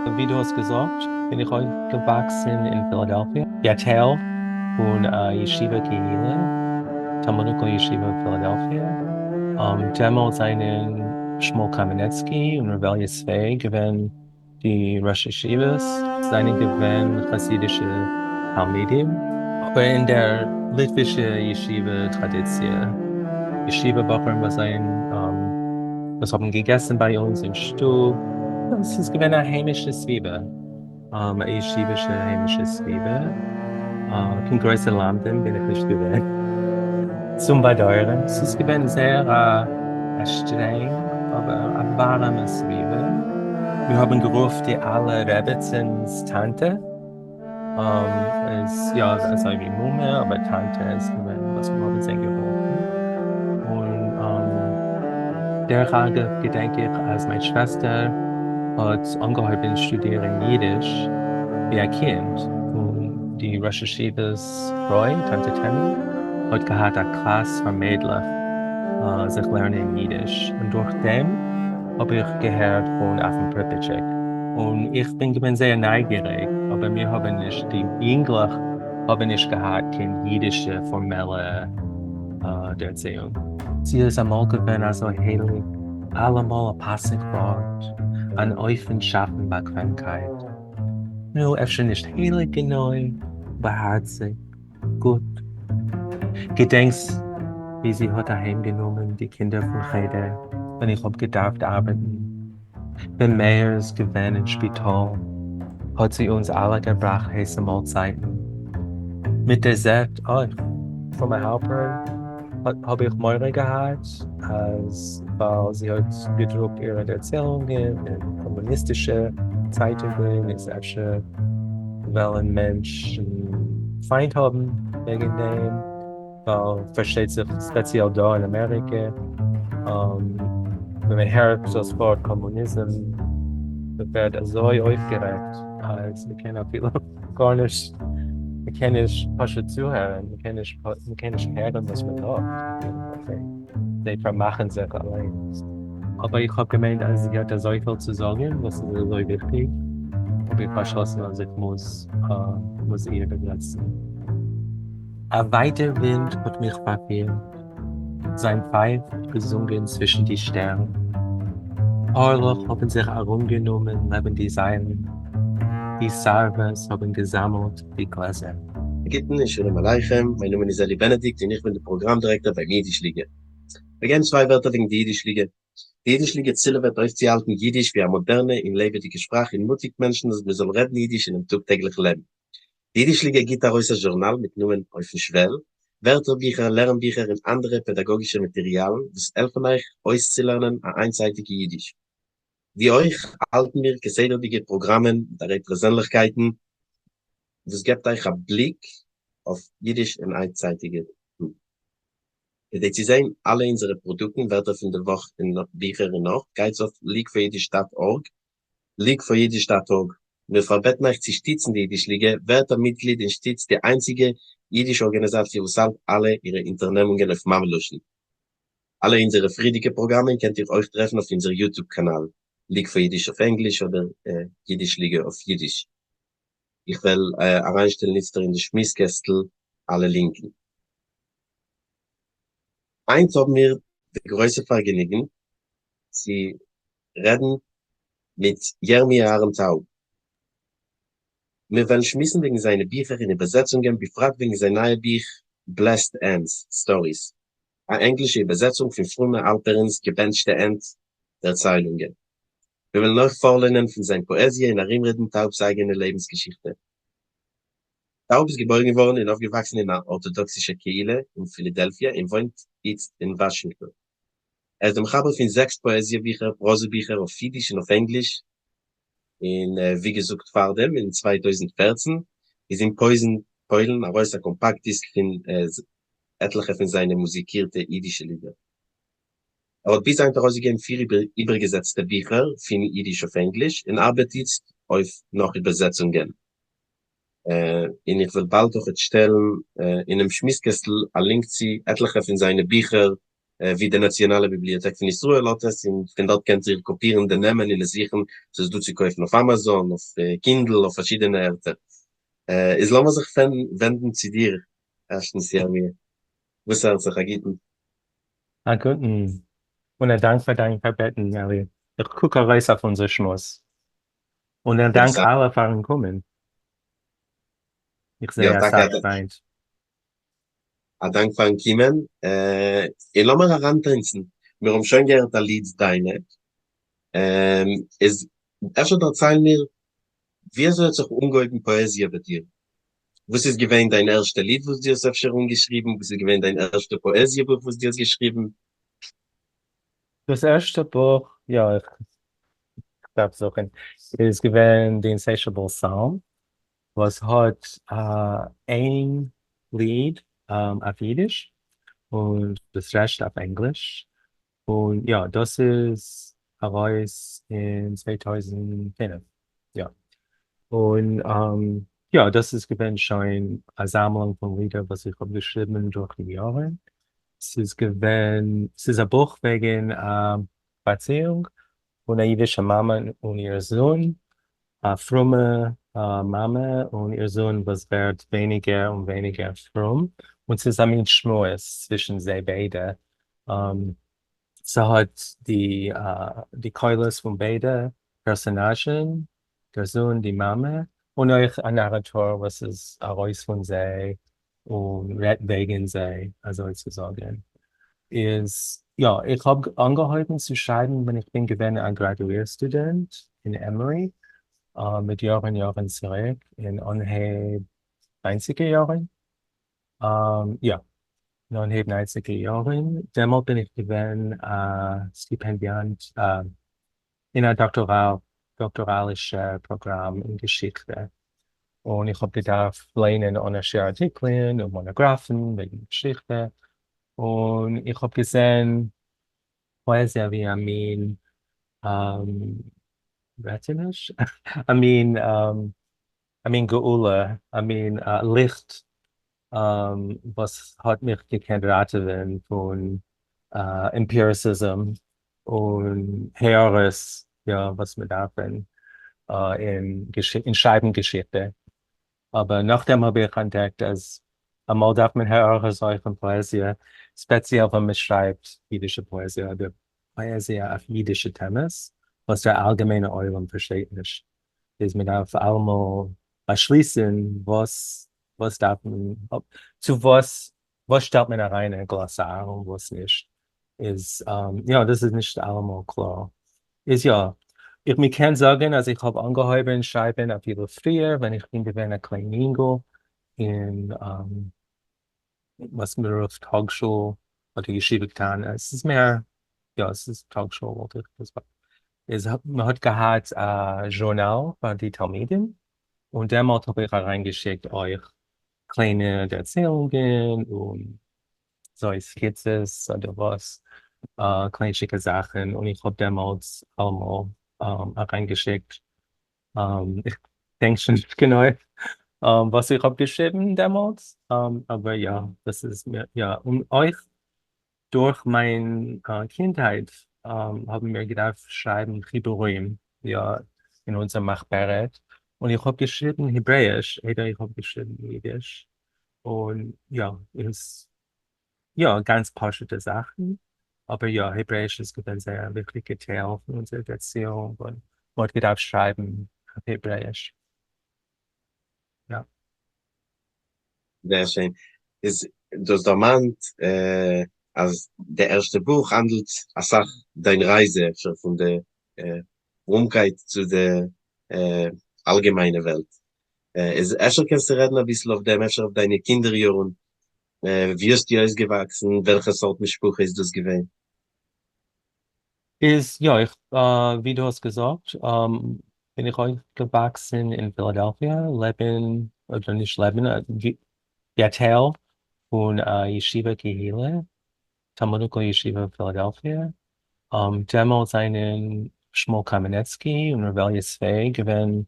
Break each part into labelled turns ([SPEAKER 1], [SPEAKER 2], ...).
[SPEAKER 1] ווי דו האסט געזאגט בין איך אויפגעוואקסן אין פילאדעלפיע, ווי א טייל פון א ישיבה קהילה, תלמודיקל ישיבה פילאדעלפיע, דעמאלט זענען שמואל קאמינעצקי און ר' אלי' צבי געווען די ראשי ישיבות, זענען געווען חסידישע תלמידים, אבער אין דער ליטווישע ישיבה טראדיציע, ישיבה בחורים וואס זענען וואס האבן געגעסן ביי אונז אין שטוב, עס איז געווען א היימישע סביבה, א ישיבישע היימישע סביבה, קיין גרויסע למדן בין איך נישט געווען, צום באדויערן, עס איז געווען זייער א שטרענג אבער א ווארעמע סביבה, מיר האבן גערופט די אלע רעבעצינס טאנטע, איז יא אזוי ווי מומע אבער טאנטע איז געווען וואס מיר האבן זיי גערופן, און דרך אגב געדענק איך אז מיין שוועסטער האט אנגעהויבן שטודירן אידיש ווי א קינד, און די ראש ישיבה'ס פרוי טאנטע טעמי האט געהאט א קלאס פאר מיידלעך זיך לערנען אידיש, און דורך דעם האב איך געהערט פון אויפן פריפיטשיק, און איך בין געווען זייער נייגעריג, אבער מיר האבן נישט, די יונגלעך האבן נישט געהאט קיין אידישע פארמעלע ערציאונג. זי איז אמאל געווען אזוי הייליג, אלעמאל א פאסיג ווארט, אן אופן שאפן באקוועמקייט. נו, אפשר נישט הייליג גענוי, אבער הארציג. גוט. געדענקסט ווי זי האט אהיים גענומען די קינדער פון חדר ווען איך האב געדארפט ארבעטן? ווען מאיר איז געווען אין שפיטאל האט זי אונז אלע געבראכט הייסע מאלצייטן מיט דעזערט אויך. פון מיין האלפערין האב איך מורא געהאט אז ווייל זי האט געדרוקט אירע ערציילונגען אין קאמוניסטישע צייטונגען איז אפשר וועלן מענטשן פיינט האבן וועגן דעם, ווייל פארשטייט זיך ספעציעל דא אין אמעריקע ווען מען הערט דאס ווארט קאמוניזם ווערט אזוי אויפגערעגט אז מען קען אפילו גארנישט, מען קען נישט פשוט צוהערן, מען קען נישט מען קען נישט הערן וואס מען זאגט, זיי פארמאכן זיך אליינס. אבער איך האב געמיינט אז זי האט אזויפיל צו זאגן וואס איז אזוי וויכטיג, האב איך באשלאסן אז איך מוז מוז איר איבערזעצן. א ווייטער ווינט האט מיך פארפירט, זיין פייף האט געזונגען צווישן די שטערן, פארלעך האבן זיך ארומגענומען לעבן די זיילן, די סארוועס האבן געזאמלט די גלעזער.
[SPEAKER 2] א גוטן און שלום עליכם, מיין נאמען איז אלי בענעדיקט און איך בין דער פראגראם דירעקטאר ביים אידיש ליגע. מיר געבן צוויי ווערטער וועגן די אידיש ליגע. די אידיש ליגע צילעוועט אויפצוהאלטן אידיש ווי א מאדערנע און לעבעדיגע שפראך און מוטיגט מענטשן אז מען זאל רעדן אידיש אינעם טאג טעגליכן לעבן. די אידיש ליגע גיט ארויס א זשורנאל מיטן נאמען אויפן שוועל, ווערטערביכער, לערנביכער און אנדערע פעדאגאגישע מאטעריאלן וואס העלפן אייך אויסצולערנען א איינצייטיגע אידיש. ווי אויך האלטן מיר כסדר'דיגע פראגראמען מיט א ריי פערזענליכקייטן וואס געבט אייך א בליק אויף אידיש און איינצייטיגע טאג. כדי צו זען אלע אונזערע פראדוקטן, ווערטער פון די וואך און ביכער און נאך, גייטס אויף leagueforyiddish dot org, leagueforyiddish dot org. מיר פארבעטן אייך צו שטיצן די אידיש ליגע, ווערט א מיטגליד און שטיצט די איינציגע אידיש ארגאניזאציע וואס האלט אלע אירע אונטערנעמונגען אויף מאמע לשון. אלע אונזערע פריערדיגע פראגראמען קענט איר אויך טרעפן אויף אונזער YouTube קאנאל, League for Yiddish אויף ענגליש אדער אידיש ליגע אויף אידיש. איך וועל אריינשטעלן איצטער אין די שמועס קעסטל אלע לינקן. היינט האבן מיר די גרויסע פארגעניגן צו רעדן מיט ירמי' אהרן טאוב. מיר וועלן שמועסן וועגן זיינע ביכער און איבערזעצונגען, בפרט וועגן זיין נייע בוך Blessed Ends Stories, א ענגלישע איבערזעצונג פון פרומע האלפערינ'ס געבענטשטע ענד דערציילונגען. מיר וועלן אויך פארלערנען פון זיין פאעזיע און ארומרעדן טאוב'ס אייגענע לעבנס-געשיכטע. טאוב איז געבוירן געווארן און אויפגעוואקסן אין א ארטאדאקסישע קהילה אין פילידעלפיע און וואוינט איצט אין וואשינגטאן. ער איז דער מחבר פון זעקס פאעזיע ביכער, פראזע ביכער אויף אידיש און אויף ענגליש, און ווי געזאגט פארדעם אין 2014 איז אין פויזן, פוילן, ארויס א compact disc פון עטליכע פון זיינע מוזיקירטע אידישע לידער. ער האט ביז היינט ארויסגעגעבן פיר איבערגעזעצטע ביכער פון אידיש אויף ענגליש און ארבעט איצט אויף נאך איבערזעצונגען. און איך וועל באלד אויכעט שטעלן אינעם שמועס קעסטל א לינק צו עטליכע פון זיינע ביכער. ווי די נאציאנאלע ביבליאטעק פון ישראל האט עס, און פון דארט קענט איר קאפירן די נעמען און עס זוכן, ס'איז דא צו קויפן אויף אמאזאן, אויף קינדל, אויף פארשידענע ערטער. איז לאמיר זיך ווענדן צו דיר ערשטנס ירמי', וואס הערט זיך? א גוטן.
[SPEAKER 1] א גוטן, און א דאנק פאר דיין פארבעטן אלי, איך קוק ארויס אויף אונזער שמועס. און א דאנק אלע פארן קומען. איך זע אסאך פריינט.
[SPEAKER 2] א דאנק פארן קומען, און לאמיר אריינטאנצן, מיר האבן שוין געהערט א ליד דיינע, איז אפשר דערצייל מיר ווי אזוי האט זיך אנגעהויבן פאעזיע ביי דיר? וואס איז געווען דיין ערשטע ליד וואס דו האסט אפשר אנגעשריבן? וואס איז געווען דיין ערשטע פאעזיע בוך וואס דו האסט געשריבן?
[SPEAKER 1] דאס ערשטע בוך, יא, איך דארף זוכן, איז געווען The Insatiable Psalm, וואס האט איין ליד אויף אידיש און דאס רעשט אויף ענגליש, און יא, דאס איז ארויס אין 2005, יא, און יא, דאס איז געווען שוין א זאמלונג פון לידער וואס איך האב געשריבן דורך די יארן, ס'איז געווען, ס'איז א בוך וועגן א באציאונג פון א אידישע מאמע און איר זון, א פרומע מאמע און איר זון וואס ווערט ווייניגער און ווייניגער פרום, און ס'איז א מין שמועס צווישן זיי ביידע, ס'האט די די קולות פון ביידע פערסאנאזשן, דער זון, די מאמע, און אויך א נאראטאר וואס איז ארויס פון זיי און רעדט וועגן זיי אזוי צו זאגן. איז יא, איך האב אנגעהויבן צו שרייבן ווען איך בין געווען א גראדואיר סטודענט אין עמארי מיט יארן יארן צוריק, אין אנהייב ניינציגער יארן, יא, אין אנהייב ניינציגער יארן, דעמאלט בין איך געווען א סטיפענדיאנט אין א דאקטאראל, דאקטאראלישע פראגראם אין געשיכטע, און איך האב געדארפט ליינען אן א שיעור ארטיקלען און מאנאגראפן וועגן געשיכטע, און איך האב געזען פאעזיע ווי א מין רעטעניש, א מין א מין גאולה, א מין ליכט וואס האט מיך געקענט ראטעווען פון עמפיריסיזם און הערות, יא, וואס מען דארף אין אין שרייבן געשיכטע. אבער נאכדעם האב איך אנטדעקט אז אמאל דארף מען הערות אויך אין פאעזיע, ספעציעל ווען מען שרייבט אידישע פאעזיע אדער פאעזיע אויף אידישע טעמעס וואס דער אלגעמיינער עולם פארשטייט נישט. איז מען דארף אלעמאל באשליסן וואס וואס דארף מען, צו וואס וואס שטעלט מען אריין אין גלאסאר און וואס נישט, איז יא דאס איז נישט אלעמאל קלאר, איז יא איך מען קען זאגן אז איך האב אנגעהויבן שרייבן אפילו פריער ווען איך בין געווען א קליין אינגל אין וואס מען רופט טאגשול אדער ישיבה קטנה, עס איז מער, יא עס איז טאגשול וואלט איך געזאגט, איז מען האט געהאט א זשורנאל פאר די תלמידים, און דעמאלט האב איך אריינגעשיקט אויך קליינע דערציילונגען און אזוי סקיצעס אדער וואס, קליינטשיקע זאכן, און איך האב דעמאלטס אלעמאל אריינגעשיקט איך דענק שוין נישט גענוי וואס איך האב געשריבן דעמאלטס, אבער יא, דאס איז מיר, יא, און אויך דורך מיין קינדהייט האבן מיר געדארפט שרייבן חיבורים, יא, אין אונזער מחברת, און איך האב געשריבן העברעאיש איידער איך האב געשריבן אידיש, און יא, איז יא, גאנץ פשוטע זאכן, אבער יא, העברעאיש איז געווען זייער א וויכטיגע טייל פון אונזער ערציאונג און מען האט געדארפט שרייבן אויף העברעאיש. יא.
[SPEAKER 2] זייער שיין. איז דו האסט דערמאנט אז די ערשטע בוך האנדלט אסאך דיין רייזע אפשר פון די פרומקייט צו די אלגעמיינע וועלט. איז אפשר קענסטו רעדן אביסל אויף דעם, אפשר אויף דיינע קינדער יארן, ווי האסטו אויסגעוואקסן, וועלכע סארט משפחה איז דאס געווען?
[SPEAKER 1] איז יא, איך, ווי דו האסט געזאגט, בין איך אויפגעוואקסן אין פילאדעלפיע, לעבן, אדער נישט לעבן, ווי א טייל פון א ישיבה קהילה, תלמודיקל ישיבה פילאדעלפיע, דעמאלט זענען שמואל קאמענעצקי און ר' אלי' צבי געווען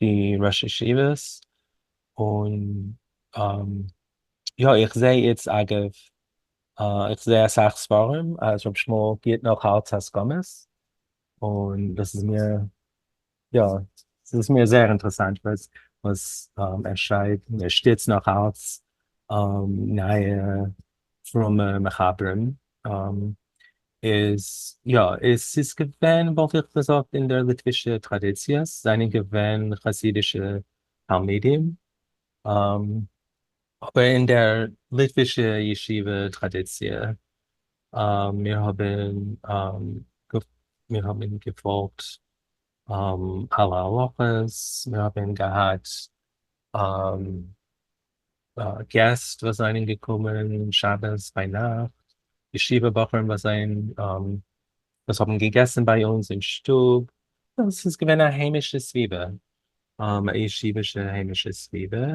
[SPEAKER 1] די ראש ישיבות, און יא, איך זעה איצט אגב איך זע אסאך ספרים אז ר' שמואל גיבט נאך אלץ הסכמות, און דאס איז מיר, יא, ס'איז מיר זייער אינטערעסאנט וואס ער שרייבט, און ער שטיצט נאך אלץ נייע פרומע מחברים, איז יא, עס איז געווען וואלט איך געזאגט אין דער ליטווישע טראדיציע, זענען געווען חסידישע תלמידים, אבער אין דער ליטווישע ישיבה טראדיציע, מיר האבן מיר האבן געפאלגט אלע הלכות, מיר האבן געהאט געסט וואס זענען געקומען שבת ביינאכט, ישיבה בחורים וואס זענען וואס האבן געגעסן ביי אונז אין שטוב, עס איז געווען א היימישע סביבה, א ישיבישע היימישע סביבה,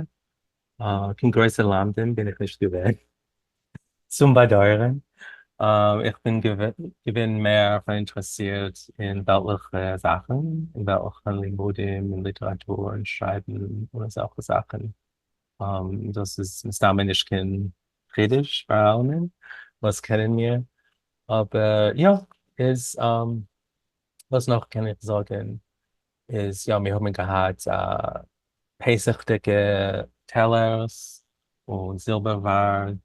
[SPEAKER 1] קיין גרויסע למדן בין איך נישט געווען, צום באדויערן, איך בין געווען מער פאראינטערעסירט אין וועלטליכע זאכן, אין וועלטליכע לימודים, אין ליטעראטור און שרייבן און אזעלכע זאכן. דאס איז מסתמא נישט קיין חידוש פאר אלעמען וואס קענען מיר, אבער יא, איז וואס נאך קען איך זאגן, איז יא מיר האבן געהאט פסח'דיגע טעלערס און זילבערווארג,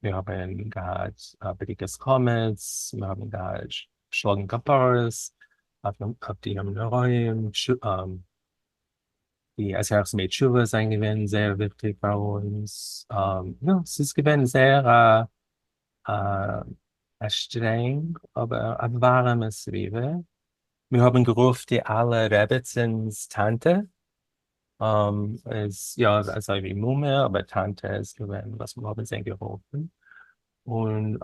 [SPEAKER 1] מיר האבן געהאט בדיקת חמץ, מיר האבן געהאט שלאגן כפרות אויף די ימים נוראים, די עשרת ימי תשובה זענען געווען זייער וויכטיג פאר אונז, יא ס'איז געווען זייער א שטרענג אבער א ווארעמע סביבה, מיר האבן גערופט די אלע רעבעצינס טאנטע, איז יא אזוי ווי מומע אבער טאנטע איז געווען וואס מיר האבן זיי גערופן, און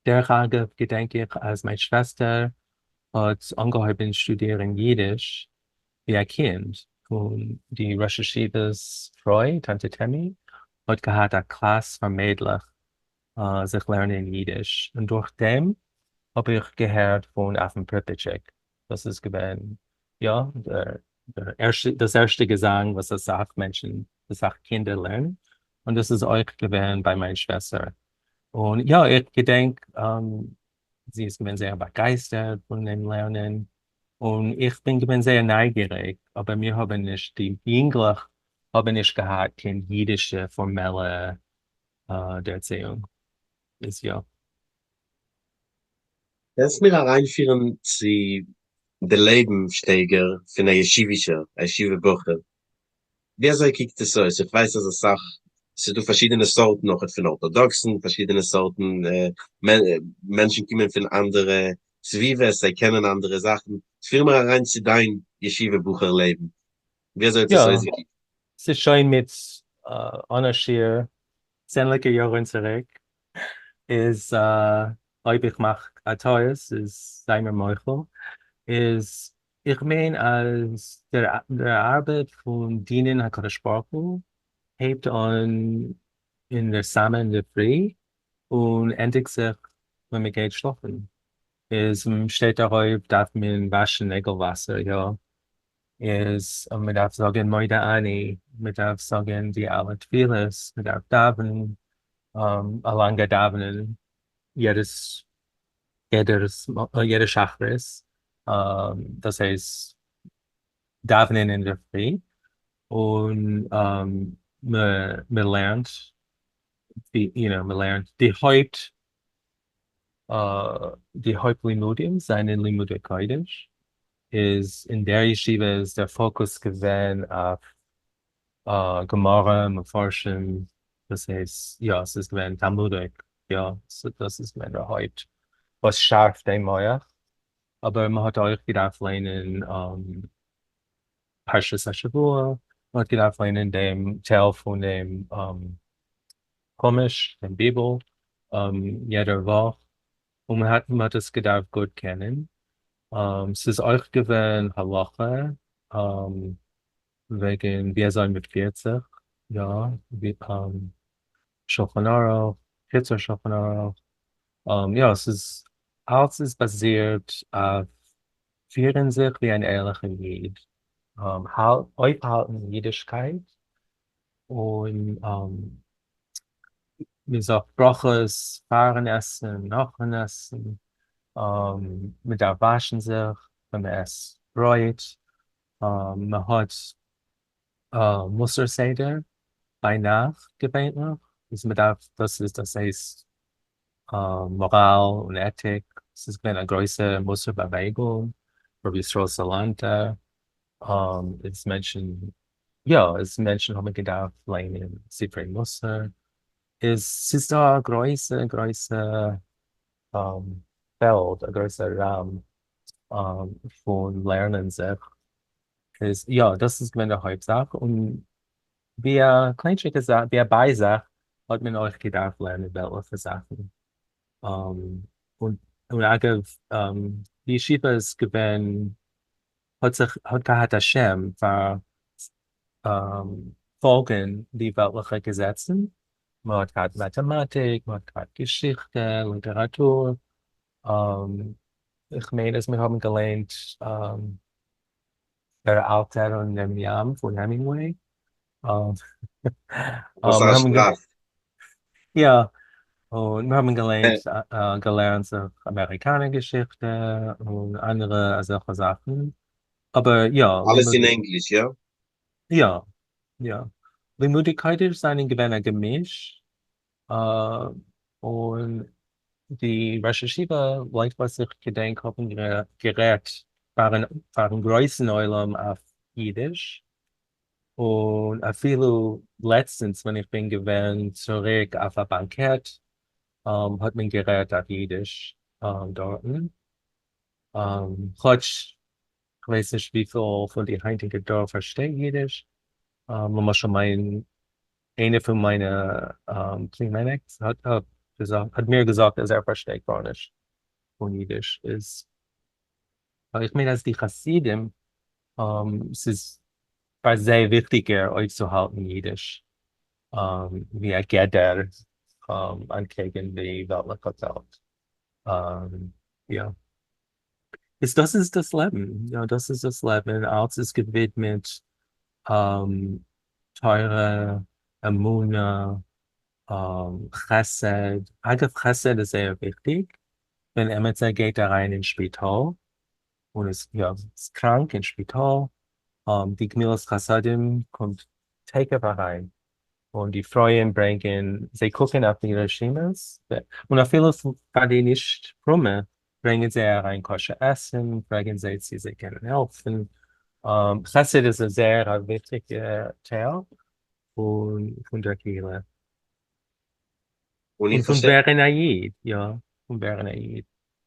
[SPEAKER 1] דרך אגב געדענק איך אז מיין שוועסטער האט אנגעהויבן שטודירן אידיש ווי א קינד, און די ראש ישיבה'ס פרוי, טאנטע טעמי, האט געהאט א קלאס פאר מיידלעך זיך לערנען אידיש, און דורך דעם האב איך געהערט פון אויפן פריפיטשיק, דאס איז געווען יא דאס ערשטע געזאנג וואס אסאך מענטשן, אסאך קינדער לערנען, און דאס איז אויך געווען ביי מיין שוועסטער, און יא איך געדענק זי איז געווען זייער באגייסטערט פון דעם לערנען, און איך בין געווען זייער נייגעריג, אבער מיר האבן נישט, די יונגלעך האבן נישט געהאט קיין אידישע פארמעלע דערציאונג, איז יא.
[SPEAKER 2] קענסט מיר אריינפירן צו די לעבן שטייגער פון א ישיבישער, א ישיבה בחור? ווי אזוי קוקט עס אויס? איך ווייס אז אסאך, ס'איז דא פארשידענע סארטן אויכעט פון ארטאדאקסן, פארשידענע סארטן מענטשן קומען פון אנדערע סביבות, זיי קענען אנדערע זאכן, פיר מיר אריין צו דיין ישיבה בחור לעבן, ווי אזוי האט עס אויסגעקוקט?
[SPEAKER 1] ס'איז שוין מיט אן א שיעור צענדליגע יארן צוריק, איז אויב איך מאך א טעות איז זיי מיר מוחל, איז איך מיין אז דער ארבעט פון דינען הקדוש ברוך הוא הייבט אן אין דער סאמע אינדערפרי און ענדיגט זיך ווען מען גייט שלאפן, איז מען שטייט ארויף דארף מען וואשן נעגל וואסער, יא, איז מען דארף זאגן מודה אני, מען דארף זאגן די אלע תפילות, מען דארף דאווענען, א לאנגע דאווענען יעדעס יעדע שחרית, דאס הייסט דאווענען אינדערפרי, און מען לערנט, you know, מען לערנט די הויפט די הויפט לימודים זענען לימודי קודש, איז אין דער ישיבה איז דער פאקוס געווען אויף גמרא, מפרשים, דאס הייסט יא ס'איז געווען תלמודיק, יא דאס איז געווען דער הויפט וואס שארפט דעם מח, אבער מ'האט אויך געדארפט לערנען פרשת השבוע, מ'האט געדארפט לערנען דעם טייל פון דעם חומש, דעם ביבל, יעדער וואך, און מ'האט עס געדארפט גוט קענען, ס'איז אויך געווען הלכה וועגן ווי אזוי מ'פירט זיך, יא, ווי שולחן ערוך, קיצור שולחן ערוך, יא, ס'איז אלץ איז באזירט אויף פירן זיך ווי אן ערליכער איד, אויפהאלטן אידישקייט, און מען זאגט ברכות פארן עסן, נאכן עסן, מען דארף וואשן זיך ווען מען עסט ברויט, מען האט מוסר סדר ביינאכט געווענליך, איז מען דארף, דאס איז דאס הייסט מאראל און עטיק, ס'איז געווען א גרויסע מוסר באוועגונג, רבי ישראל סאלאנטער, איז מענטשן, יא, איז מענטשן האבן געדארפט ליינען ספרי מוסר, איז ס'איז דא א גרויסע גרויסע פעלד, א גרויסע ראם פון לערנען זיך, איז יא, דאס איז געווען די הויפט זאך, און ווי א קליינטשיגע זאך, ווי א בייזאך, האט מען אויך געדארפט לערנען וועלטליכע זאכן. און אגב, די ישיבה איז געווען, האט זיך, האט געהאט א שם פאר פאלגן די וועלטליכע געזעצן, מען האט געהאט מאטעמאטיק, מען האט געהאט געשיכטע, ליטעראטור, איך מיין אז מיר האבן געליינט דער אלטער און דעם ים פון העמינגוועי.
[SPEAKER 2] וואס א שפראך.
[SPEAKER 1] יא, און מיר האבן געליינט, געלערנט זיך אמעריקאנער געשיכטע און אנדערע אזעלכע זאכן, אבער יא.
[SPEAKER 2] אלעס אין ענגליש, יא?
[SPEAKER 1] יא, יא. לימודי קודש זענען געווען א געמיש, און די ראש ישיבה, לויט וואס איך געדענק, האבן גערעדט פארן גרויסן עולם אויף אידיש, און אפילו לעצטנס ווען איך בין געווען צוריק אויף א באנקעט האט מען גערעדט אויף אידיש דארטן, כאטש כ'ווייס נישט וויפיל פון די היינטיגע דור פארשטייט אידיש, למשל מיין איינער פון מיינע פלימעניקס האט האט מיר געזאגט אז ער פארשטייט גארנישט פון אידיש, איז איך מיין אז די חסידים ס'איז פאר זיי וויכטיגער אויפצוהאלטן אידיש ווי א גדר אנטקעגן די וועלטליכע וועלט, יא. איז דאס איז דאס לעבן, יא דאס איז דאס לעבן, אלץ איז געווידמעט תורה, אמונה, חסד, אגב חסד איז זייער וויכטיג, ווען עמיצער גייט אריין אין שפיטאל און איז יא איז קראנק אין שפיטאל, די גמילות חסדים קומט תיכף אריין, און די פרויען ברענגען, זיי קוקן אויף די רשימות, און אפילו פאר די נישט פרומע ברענגען זיי אריין כשר עסן, פרעגן זיי צי זיי קענען העלפן, חסד איז א זייער א וויכטיגע טייל פון דער קהילה.
[SPEAKER 2] און
[SPEAKER 1] און
[SPEAKER 2] איך
[SPEAKER 1] פון
[SPEAKER 2] פארשטיי.
[SPEAKER 1] ווערן א איד, יא, פון ווערן א איד.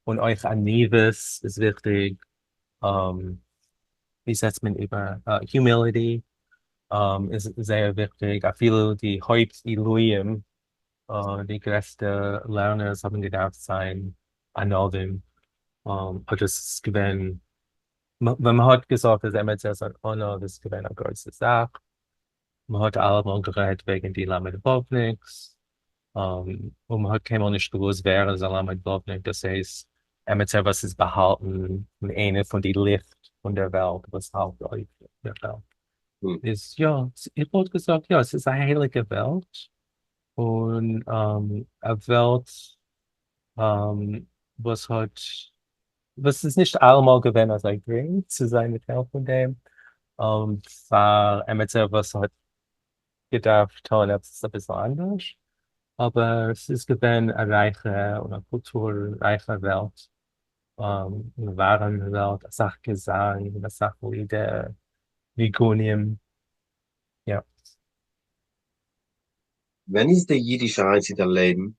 [SPEAKER 1] און אויך עניוות איז וויכטיג, ווי זעצט מען איבער, humility איז זייער וויכטיג, אפילו די הויפט עילויים, די גרעסטע לערנערס האבן געדארפט זיין ענווים, אדער ס'איז געווען, ווען מ'האט געזאגט אז עמיצער איז אן עניו איז געווען א גרויסע זאך, מ'האט אלעמאל גערעדט וועגן די למד וואווניקס, און מ'האט קיינמאל נישט געוואוסט ווער איז א למד וואוניק, דאס הייסט עמיצער וואס איז באהאלטן אין איינע פון די ליכט פון דער וועלט וואס האלט אויף דער וועלט. איז יא, איך וואלט געזאגט יא, עס איז א הייליגע וועלט, און א וועלט וואס האט, וואס איז נישט אלעמאל געווען אזוי גרינג צו זיין א טייל פון דעם, פאר עמיצער וואס האט געדארפט טון עפעס אביסל אנדערש, אבער ס'איז געווען א רייכע און א קולטור רייכע וועלט, און ווארעמע וועלט, אסאך געזאנג און אסאך לידער, ניגונים, יא.
[SPEAKER 2] ווען איז די אידיש אריין צו דיין לעבן?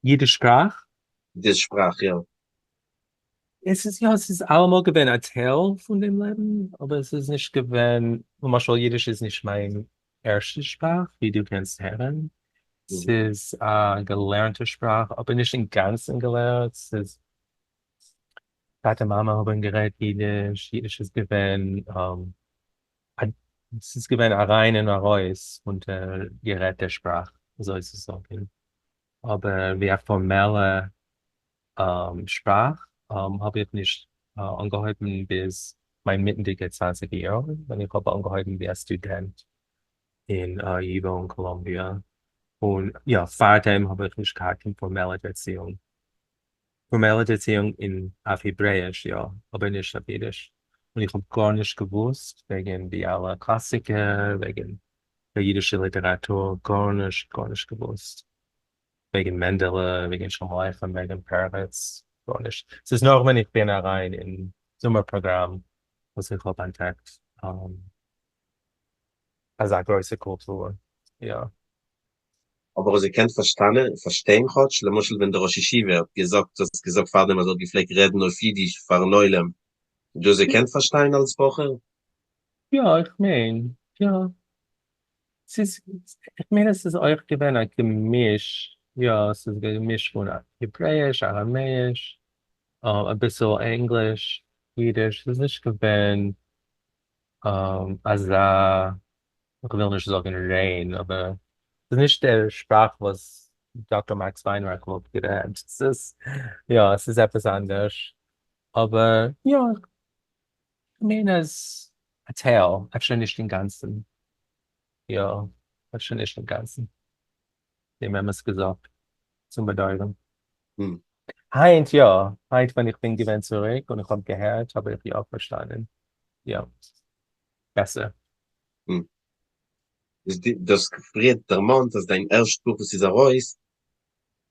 [SPEAKER 1] אידיש שפראך?
[SPEAKER 2] די שפראך, יא.
[SPEAKER 1] עס איז יא, עס איז אלעמאל געווען א טייל פון דעם לעבן, אבער עס איז נישט געווען, למשל אידיש איז נישט מיין ערשטע שפראך, ווי דו קענסט הערן, ס'איז א געלערנטע שפראך, אבער נישט אינגאנצן געלערנט, ס'איז, טאטע מאמע האבן גערעדט אידיש, אידיש איז געווען, ס'איז געווען אריין און ארויס פון דער גערעדטער שפראך, אזוי צו זאגן, אבער ווי א פארמעלע שפראך האב איך נישט אנגעהויבן ביז מיין מיטנדיגע צוואנציגער יארן, ווען איך האב אנגעהויבן ווי א סטודענט אין ייווא אין קאלאמביע. און יא, פארדעם האב איך נישט געהאט קיין פארמעלע ערציאונג. פארמעלע ערציאונג אין אויף העברעאיש יא, אבער נישט אויף אידיש. און איך האב גארנישט געוואוסט וועגן די אלע קלאסיקער, וועגן דער אידישע ליטעראטור, גארנישט, גארנישט געוואוסט. וועגן מענדעלע, וועגן שלום עליכם, וועגן פרץ, גארנישט. ס'איז נאר ווען איך בין אריין אין זומער פראגראם וואס איך האב אנטדעקט אזא גרויסע קולטור, יא.
[SPEAKER 2] אבער האסט געקענט פארשטאנען, פארשטיין כאטש, למשל ווען דער ראש ישיבה האט געזאגט, האסט געזאגט פארדעם אז ער האט געפלעגט רעדן אויף אידיש פארן עולם, דו האסט געקענט פארשטיין אלס בחור?
[SPEAKER 1] יא, איך מיין, יא. ס'איז, איך מיין עס איז אויך געווען א געמיש, יא, ס'איז געמיש פון העברעאיש, אראמעיש, אביסל ענגליש, אידיש, ס'איז נישט געווען אזא, איך וויל נישט זאגן ריין, אבער ס'איז נישט דער שפראך וואס דאקטאר מאקס וויינרייך וואלט גערעדט, ס'איז, יא, ס'איז עפעס אנדערש, אבער יא, כ'מיין אז א טייל, אפשר נישט אינגאנצן, יא, אפשר נישט אינגאנצן, דעם אמת געזאגט, צום באדויערן. היינט יא, היינט ווען איך בין געווען צוריק און איך האב געהערט האב איך יא פארשטאנען, יא, בעסער.
[SPEAKER 2] איז דו האסט פריער דערמאנט אז דיין ערשט בוך וואס איז ארויס,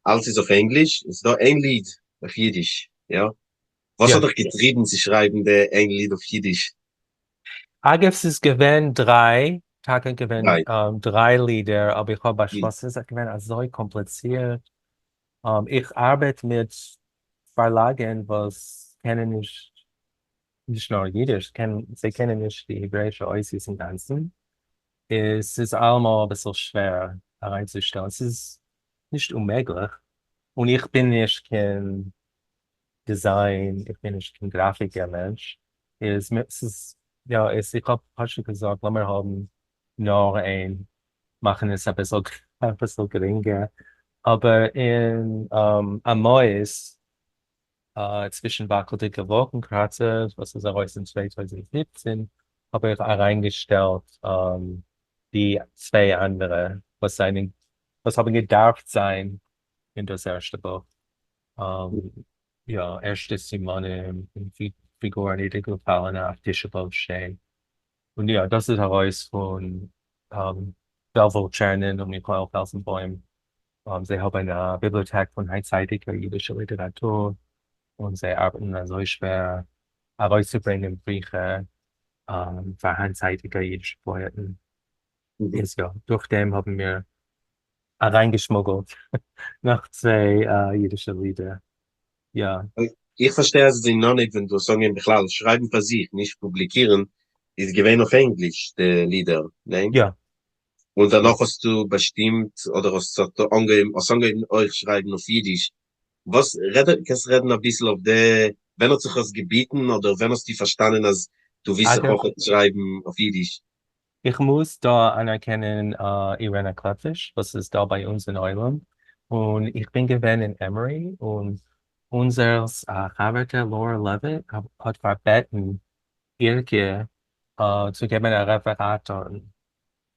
[SPEAKER 2] אלץ איז אויף ענגליש, און ס'איז דא איין ליד אויף אידיש, יא? וואס האט דיך געטריבן צו שרייבן די איין ליד אויף אידיש?
[SPEAKER 1] אגב ס'איז געווען דריי, טאקע געווען דריי לידער, אבער איך האב באשלאסן ס'איז געווען אזוי קאמפליצירט, איך ארבעט מיט פארלאגן וואס קענען נישט, נישט נאר אידיש, זיי קענען נישט די העברעאישע אותיות אינגאנצן, איז ס'איז אלעמאל אביסל שווער אריינצושטעלן, ס'איז נישט אוממעגליך, און איך בין נישט קיין design, איך בין נישט קיין גראפיקער מענטש, איז ס'איז יא איז איך האב פשוט געזאגט לאמיר האבן נאר איין, מאכן עס אביסל אביסל גרינגער, אבער אין אמות צווישן וואקלדיגע וואלקן קראצערס וואס איז ארויס אין 2017 האב איך אריינגעשטעלט די צוויי אנדערע וואס זענען וואס האבן געדארפט זיין אין דאס ערשטע בוך. יא, ערשטע סימנים און פיגורן נידערגעפאלענע אויף תשעה באב שטיין. און יא, דאס איז ארויס פון וועלוול טשערנין און מיכאל פעלזנבוים. זיי האבן א ביבליאטעק פון היינטצייטיגער אידישער ליטעראטור, און זיי ארבעטן אזוי שווער ארויסצוברענגען ביכער פאר היינטצייטיגע אידישע פאעטן. איז יא, דורך דעם האבן מיר אריינגעשמוגלט נאך צוויי אידישע לידער, יא.
[SPEAKER 2] איך פארשטיי אז אין אנהייב ווען דו האסט אנגעהויבן בכלל שרייבן פאר זיך, נישט פובליקירן, איז געווען אויף ענגליש די לידער, ניין?
[SPEAKER 1] יא.
[SPEAKER 2] און דערנאך האסטו באשטימט אדער האסט אנגעהויבן האסט אנגעהויבן אויך שרייבן אויף אידיש, וואס רעד קענסט רעדן אביסל אויף די ווען האט זיך עס געביטן אדער ווען האסטו פארשטאנען אז דו ווילסט זיך אויך שרייבן אויף אידיש?
[SPEAKER 1] איך מוז דא אנערקענען אירענא קלעפפיש וואס איז דא ביי אונז אין עולם, און איך בין געווען אין עמארי און אונזערס א חבר'טע לאורא לעוויט האט פארבעטן אירקע צו געבן א רעפעראט דארטן,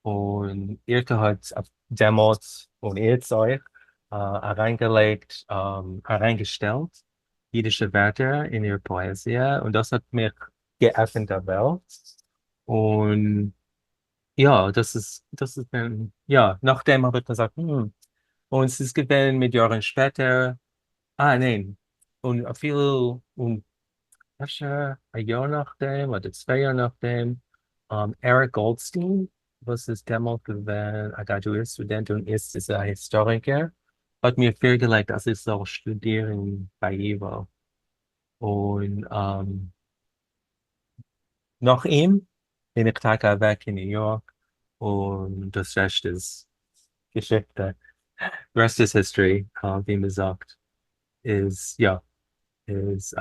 [SPEAKER 1] און אירקע האט דעמאלטס און איצט אויך אריינגעלייגט אריינגעשטעלט אידישע ווערטער אין איר פאעזיע, און דאס האט מיך געעפנט א וועלט, און יא, דאס איז, דאס איז ווען, יא, נאכדעם האב איך געזאגט, הום, און ס'איז געווען מיט יארן שפעטער, אה ניין, און אפילו, און אפשר א יאר נאכדעם, אדער צוויי יאר נאכדעם, עריק גאלדסטין, וואס איז דעמאלט געווען א גראדואירט סטודענט און איצט איז א היסטאריקער, האט מיר פירגעלייגט אז איך זאל שטודירן ביי ייוואו, און נאך אים בין איך טאקע אוועק אין ניו יארק, און דאס רעשט איז געשיכטע, rest is history ווי מען זאגט, איז יא, איז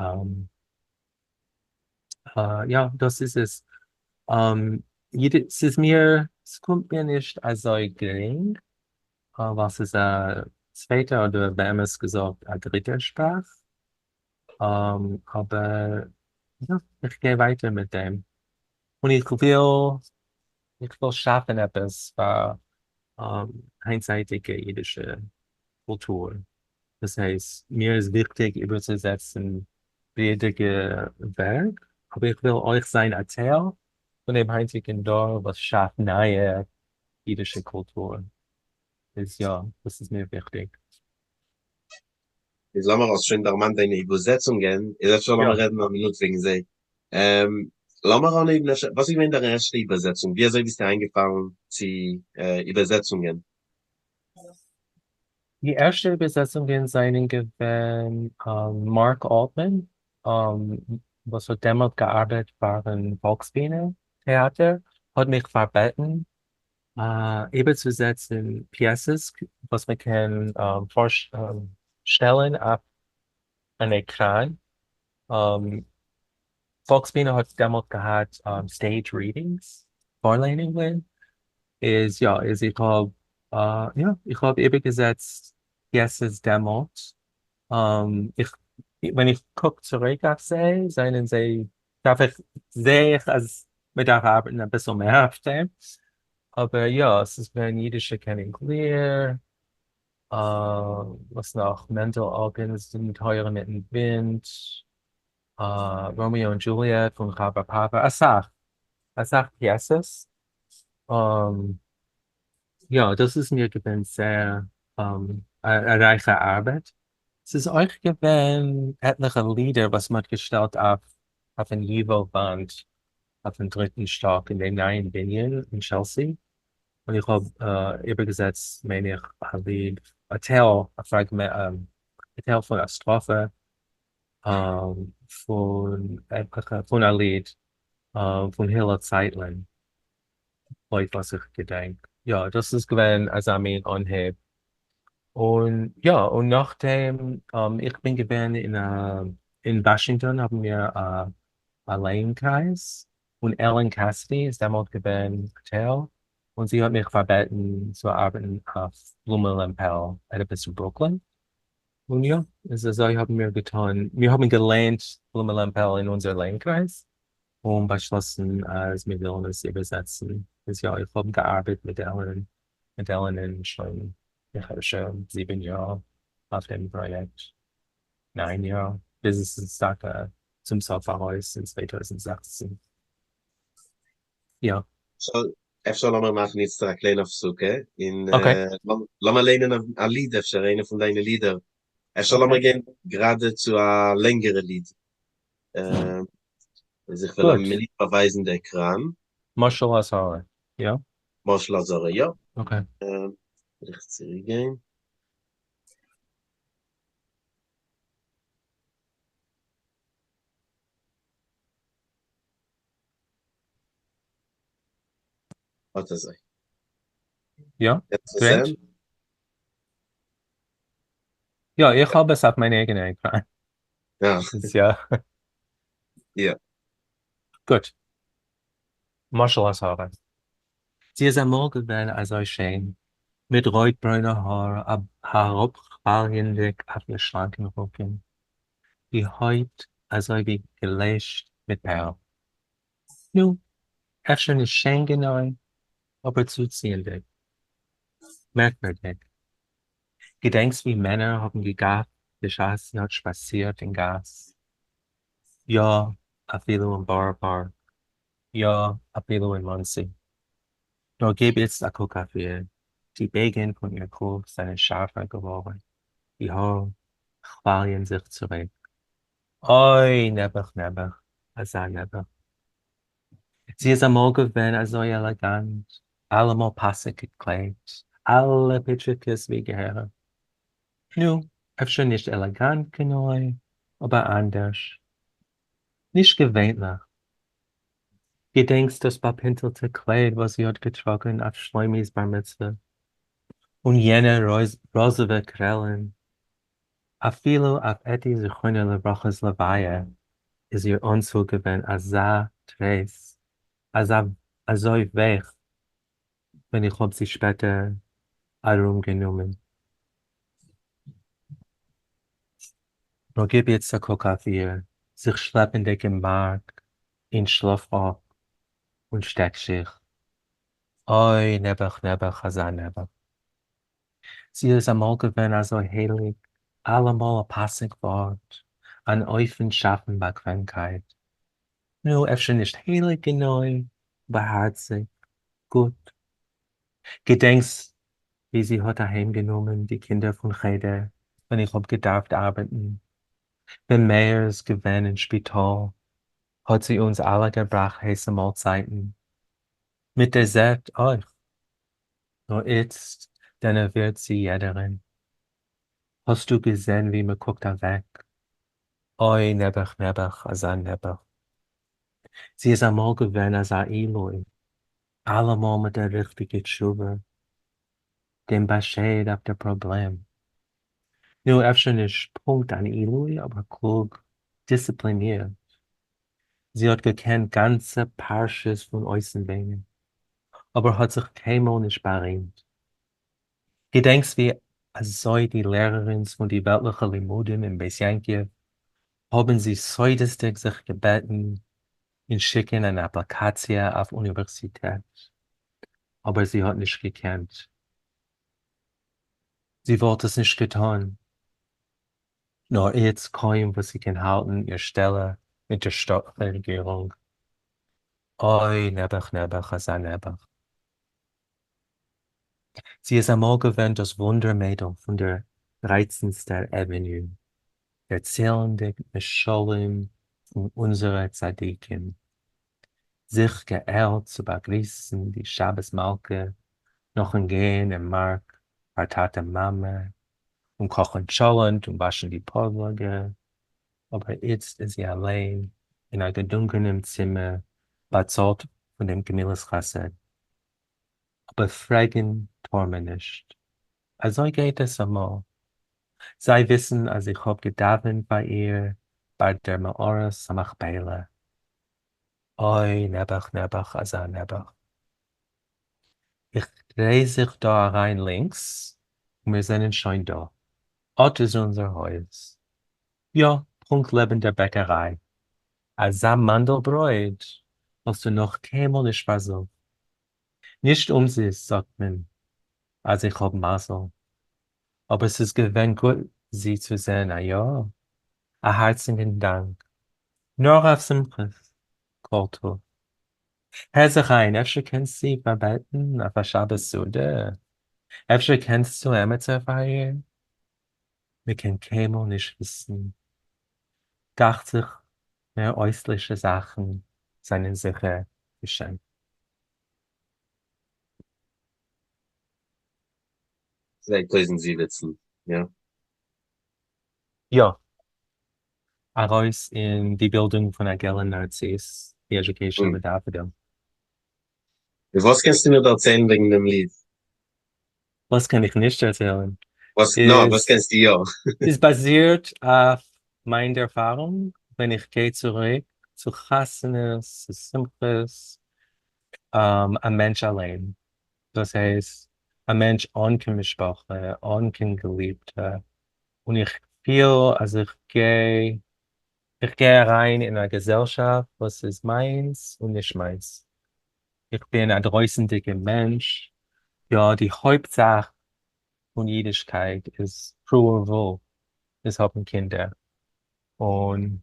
[SPEAKER 1] יא דאס איז עס, ס'איז מיר, ס'קומט מיר נישט אזוי גרינג, ווייל ס'איז א צווייטע אדער באמת געזאגט א דריטע שפראך, אבער יא, איך גיי ווייטער מיט דעם, און איך וויל, איך וויל שאפן עפעס פאר היינטצייטיגע אידישע קולטור. דאס הייסט, מיר איז וויכטיג איבערצוזעצן פריערדיגע ווערק, אבער איך וויל אויך זיין א טייל פון דעם היינטיגן דור וואס שאפט נייע אידישע קולטור. איז יא, דאס איז מיר וויכטיג.
[SPEAKER 2] איז לאמיר, האסט שוין דערמאנט דיינע איבערזעצונגען, איז אפשר לאמיר רעדן א מינוט וועגן זיי. לאמיר אנהייבן אפשר, וואס איז געווען דיין ערשטע איבערזעצונג? ווי אזוי ביסטו איינגעפאלן צו איבערזעצונגען?
[SPEAKER 1] די ערשטע איבערזעצונגען זענען געווען מארק אלטמאן, וואס האט דעמאלט געארבעט פארן פאלקסבינע טעאטער, האט מיך פארבעטן איבערצוזעצן פיעסעס וואס מען קען פארשטעלן אויף אן עקראן. פאלקסבינע האט דעמאלט געהאט stage readings, פארליינונגען, איז יא, איז איך האב יא, איך האב איבערגעזעצט פיעסעס דעמאלט. איך, ווען איך קוק צוריק אויף זיי, זענען זיי, דארף איך, זע איך אז מען דארף ארבעטן אביסל מער אויף דעם. אבער יא, עס איז געווען אידישע קעניג ליר, וואס נאך, מענדל אלקינ'ס די טויערן מיטן ווינט, ראמיאו און דזשוליעט פון חבר פאווע, אסאך, אסאך פיעסעס. יא, דאס איז מיר געווען זייער א רייכע ארבעט. ס'איז אויך געווען עטליכע לידער וואס מ'האט געשטעלט אויף אויפן ייוואו וואנט אויפן דריטן שטאק אין דעם נייעם בנין אין טשעלסי, און איך האב איבערגעזעצט מיין איך א ליד, א טייל, א פראגמענט, א טייל פון א סטראפע פון עטליכע, פון א ליד פון הילל צייטלין, לויט וואס איך געדענק. יא, דאס איז געווען אזא מין אנהייב. און יא, און נאכדעם איך בין געווען אין א, אין וואשינגטאן האבן מיר א א לייען-קרייז, און עלען קעסידי איז דעמאלט געווען א טייל, און זי האט מיך פארבעטן צו ארבעטן אויף בלומע לעמפעל, עדיפוס אין ברוקלין. און יא, איז אזוי האבן מיר געטון, מיר האבן געלייענט בלומע לעמפעל אין אונזער לייען-קרייז, און באשלאסן אז מיר ווילן עס איבערזעצן. איז יא, איך האב געארבעט מיט עלען, מיט עלענען שוין איך אפשר 7 יאר אויף דעם פראיעקט, 9 יאר, ביז עס איז טאקע צום סוף ארויס אין 2016. יא.
[SPEAKER 2] אפשר לאמיר מאכן איצטער א קליינע הפסקה, און לאמיר ליינען א ליד אפשר, איינע פון דיינע לידער. אפשר לאמיר גיין גראדע צו א לענגערע ליד. אז איך וועל א מינוט באווייזן די עקראן.
[SPEAKER 1] משל אזהרה, יא?
[SPEAKER 2] משל אזהרה, יא.
[SPEAKER 1] Okay.
[SPEAKER 2] וועל איך צוריקגיין. אט אזוי.
[SPEAKER 1] יא, גרייט? יא, איך האב עס אויף מיין אייגענע עקראן. יא.
[SPEAKER 2] יא.
[SPEAKER 1] גוט. משל אזהרה. זי איז אמאל געווען אזוי שיין, מיט רויט-ברוינע האר אראפכוואליענדיג אויף איר שלאנקן רוקן, די הויט אזוי ווי געלעשט מיט פערל. נו, אפשר נישט שיין גענוי, אבער צוציענדיג. מערקווערדיג. געדענקסט ווי מענער האבן געגאפט בשעת זי האט שפאצירט אין גאס? יא, אפילו אין בארא פארק. יא, אפילו אין מאנסי. נאר גיב איצט א קוק אויף איר, די בייגן פון איר גוף זענען שארפער געווארן, די האר כוואליען זיך צוריק. אוי, נעבעך, נעבעך, אזא נעבעך. זי איז אמאל געווען אזוי עלעגאנט, אלעמאל פאסיג געקליידט, אלע פיטשיווקעס ווי געהעריג. נו, אפשר נישט עלעגאנט גענוי, אבער אנדערש. נישט געווענליך. געדענקסט דאס באפינטלטע קלייד וואס זי האט געטראגן אויף שלוימי'ס בר מצוה? און יענע ראזעווע קרעלן? אפילו אויף עטי זכרונה לברכה'ס לוויה איז איר אנצוג געווען אזא טרייסט, אזא אזוי ווייך, ווען איך האב זי שפעטער ארומגענומען. נאר גיב איצט א קוק אויף איר, זיך שלעפנדיג אין מארק, אין שלאף-ראק און שטעקשיך. אוי, נעבעך, נעבעך, אזא נעבעך. זי איז אמאל געווען אזוי הייליג, אלעמאל א פאסיג ווארט, אן אופן שאפן באקוועמקייט. נו, אפשר נישט הייליג גענוי, אבער הארציג, גוט. געדענקסט ווי זי האט אהיימגענומען די קינדער פון חדר ווען איך האב געדארפט ארבעטן? ווען מאיר איז געווען אין שפיטאל האט זי אונז אלע געבראכט הייסע מאלצייטן, מיט דעזערט אויך. נאר איצט דענערווירט זי יעדערן. האסטו געזען ווי מ'קוקט אוועק? אוי נעבעך נעבעך אזא נעבעך. זי איז אמאל געווען אזא עילוי, אלעמאל מיט די ריכטיגע תשובה, דעם באשייד אויף דער פראבלעם. נו, אפשר נישט פונקט אן עילוי, אבער קלוג, דיסציפלינירט. זי האט געקענט גאנצע פרשות פון אויסנווייניג, אבער האט זיך קיינמאל נישט בארימט. געדענקסט ווי אזוי די לערערינס פון די וועלטליכע לימודים אין בית יעקב האבן זי סודות'דיג זיך געבעטן אין שיקן אן אפליקאציע אויף אוניווערסיטעט, אבער זי האט נישט געקענט. זי וואלט עס נישט געטאן. נאר איצט קוים וואס זי קען האלטן איר שטעלע מיט דער שטאט רעגירונג. אוי, נעבעך נעבעך אזא נעבעך. זי איז אמאל געווען דאס וואונדער מיידל פון דער דרייצנסטער עוועניו, דערציילנדיג משלים פון אונזערע צדיקים, זיך געאיילט צו באגריסן די שבת מלכה נאכן גיין אין מארק פאר טאטע מאמע, און קאכן טשולענט און וואשן די פאדלאגע, אבער איצט איז זי אליין אין א געדונגענעם צימער באצאלט פון דעם גמילת חסד. אבער פרעגן טאר מען נישט. אזוי גייט עס אמאל. זיי וויסן אז איך האב געדאווענט ביי איר ביי דער מערת המכפלה. אוי נעבעך נעבעך אזא נעבעך. איך דריי זיך דא אריין לינקס און מיר זענען שוין דא. אט איז אונזער הויז. יא, פונקט לעבן דער בעקעריי. אזא מאנדל ברויט האסטו נאך קיינמאל נישט פארזוכט. נישט אומזיסט זאגט מען אז איך האב מזל. אבער ס'איז געווען גוט זי צו זען, א יא? א הארציגן דאנק. נאר אויף שמחות. כל טוב. הער זיך איין, אפשר קענסט זי פארבעטן אויף א שבת סעודה? אפשר קענסטו עמיצער פאר איר? מ'קען קיינמאל נישט וויסן. דאכט זיך מער אויסטערלישע זאכן זענען זיכער געשען.
[SPEAKER 2] 2017, יא?
[SPEAKER 1] יא. ארויס אין די בילדונג פון א געלע נארציס, The Education of a Daffodil.
[SPEAKER 2] און וואס קענסטו מיר דערציילן וועגן דעם ליד?
[SPEAKER 1] וואס קען איך נישט דערציילן?
[SPEAKER 2] וואס, נא, וואס קענסטו יא?
[SPEAKER 1] ס'איז באזירט אויף מיין ערפארונג ווען איך גיי צוריק צו חתונות, צו שמחות, א מענטש אליין, דאס הייסט א מענטש אן קיין משפחה, אן קיין געליבטע, און איך פיל אז איך גיי, איך גיי אריין אין א געזעלשאפט וואס איז מיינס און נישט מיינס. איך בין א דרויסנדיגע מענטש, יא, די הויפט זאך פון אידישקייט איז פרו ורבו, איז האבן קינדער, און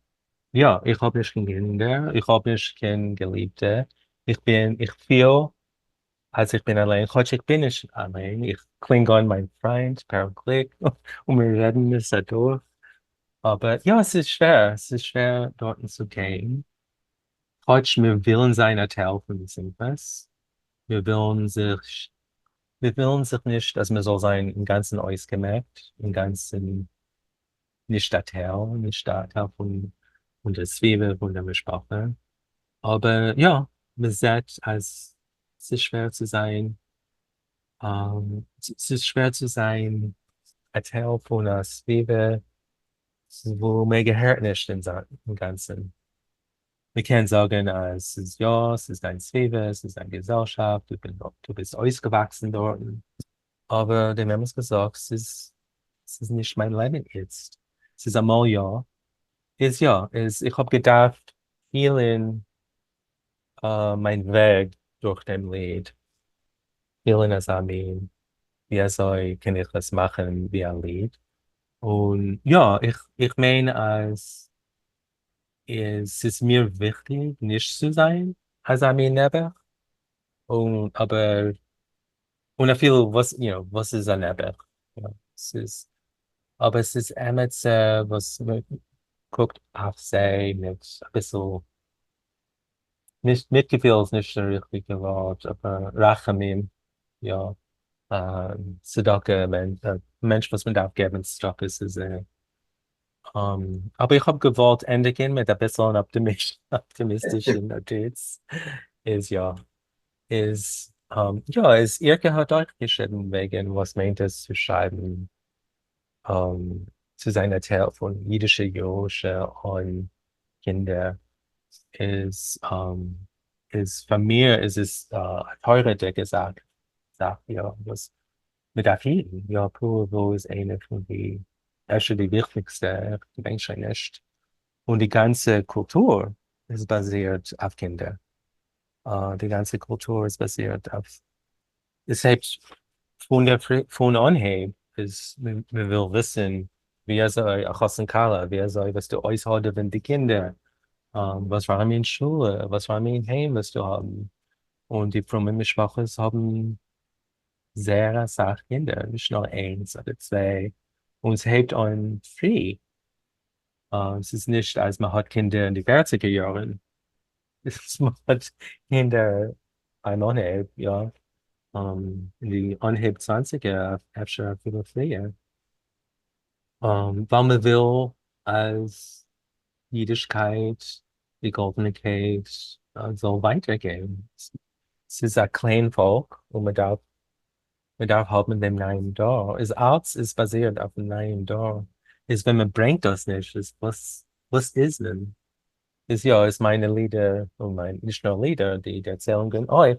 [SPEAKER 1] יא, איך האב נישט קיין קינדער, איך האב נישט קיין געליבטע, איך בין, איך פיל אז איך בין אליין, כאטש איך בין נישט אליין, איך קלינג אן מיין פריינט פערל גליק און מיר רעדן עס אדורך, אבער יא, עס איז שווער, עס איז שווער דארטן צו גיין, כאטש מיר ווילן זיין א טייל פון די שמחות, מיר ווילן זיך, מיר ווילן זיך נישט אז מען זאל זיין אינגאנצן אויסגעמעקט, אינגאנצן נישט א טייל, נישט א טייל פון דער סביבה, פון דער משפחה, אבער יא, מען זעט אז ס'איז שווער צו זיין, ס'איז שווער צו זיין א טייל פון א סביבה וואו מען געהערט נישט אינגאנצן. מען קען זאגן אז ס'איז יא, ס'איז דיין סביבה, ס'איז דיין געזעלשאפט, דו ביסט אויסגעוואקסן דארטן, אבער דעם אמת געזאגט, ס'איז ס'איז נישט מיין לעבן איצט, ס'איז אמאל יא, איז יא, איז איך האב געדארפט פילן מיין וועג דורך דעם ליד. פילן אזא מין, ווי אזוי קען איך עס מאכן ווי א ליד? און יא, איך מיין אז עס איז מיר וויכטיג נישט צו זיין אזא מין נעבעך, און אבער און אפילו וואס, you know, וואס איז א נעבעך? עס איז, אבער עס איז אמת וואס מען קוקט אויף זיי מיט אביסל, נישט מיטגעפיל איז נישט די ריכטיגע ווארט, אבער רחמים, יא, צדקה, מענטש וואס מען דארף געבן צדקה צו זיי. אבער איך האב געוואלט ענדיגן מיט אביסל אן אפטימיסטישע נאטיץ, איז יא, איז יא, איז אירקע האט אויך געשריבן וועגן וואס מיינט עס צו שרייבן, צו זיין א טייל פון אידישע ירושה אן קינדער, איז איז פאר מיר איז עס א תורה'דיגע זאך, יא, וואס מען דארף היטן, יא, פרו ורבו איז איינע פון די, אפשר די וויכטיגסטע, איך געדענק שוין נישט, און די גאנצע קולטור איז באזירט אויף קינדער, די גאנצע קולטור איז באזירט אויף, עס הייבט פון דער פון אנהייב איז מען וויל וויסן ווי אזוי א חתן כלה, ווי אזוי וועסטו אויסהאדעווען די קינדער, וואס פאר א מין שולע, וואס פאר א מין היים וועסטו האבן, און די פרומע משפחות האבן זייער אסאך קינדער, נישט נאר איינס אדער צוויי, און ס'הייבט אן פרי, ס'איז נישט אז מ'האט קינדער אין די פערציגער יארן, מ'האט קינדער ביים אנהייב, יא, אין די אנהייב צוואנציגער, אפשר אפילו פריער, ווייל מ'וויל אז אידישקייט, די גאלדענע קייט, זאל ווייטער גיין, ס'איז א קליין פאלק און מ'דארף מ'דארף האבן דעם נייעם דור, איז אלץ איז באזירט אויפן נייעם דור, איז ווען מ'ברענגט דאס נישט איז וואס וואס איז מען? איז יא איז מיינע לידער און מיין נישט נאר לידער די ערציילונגען אויך,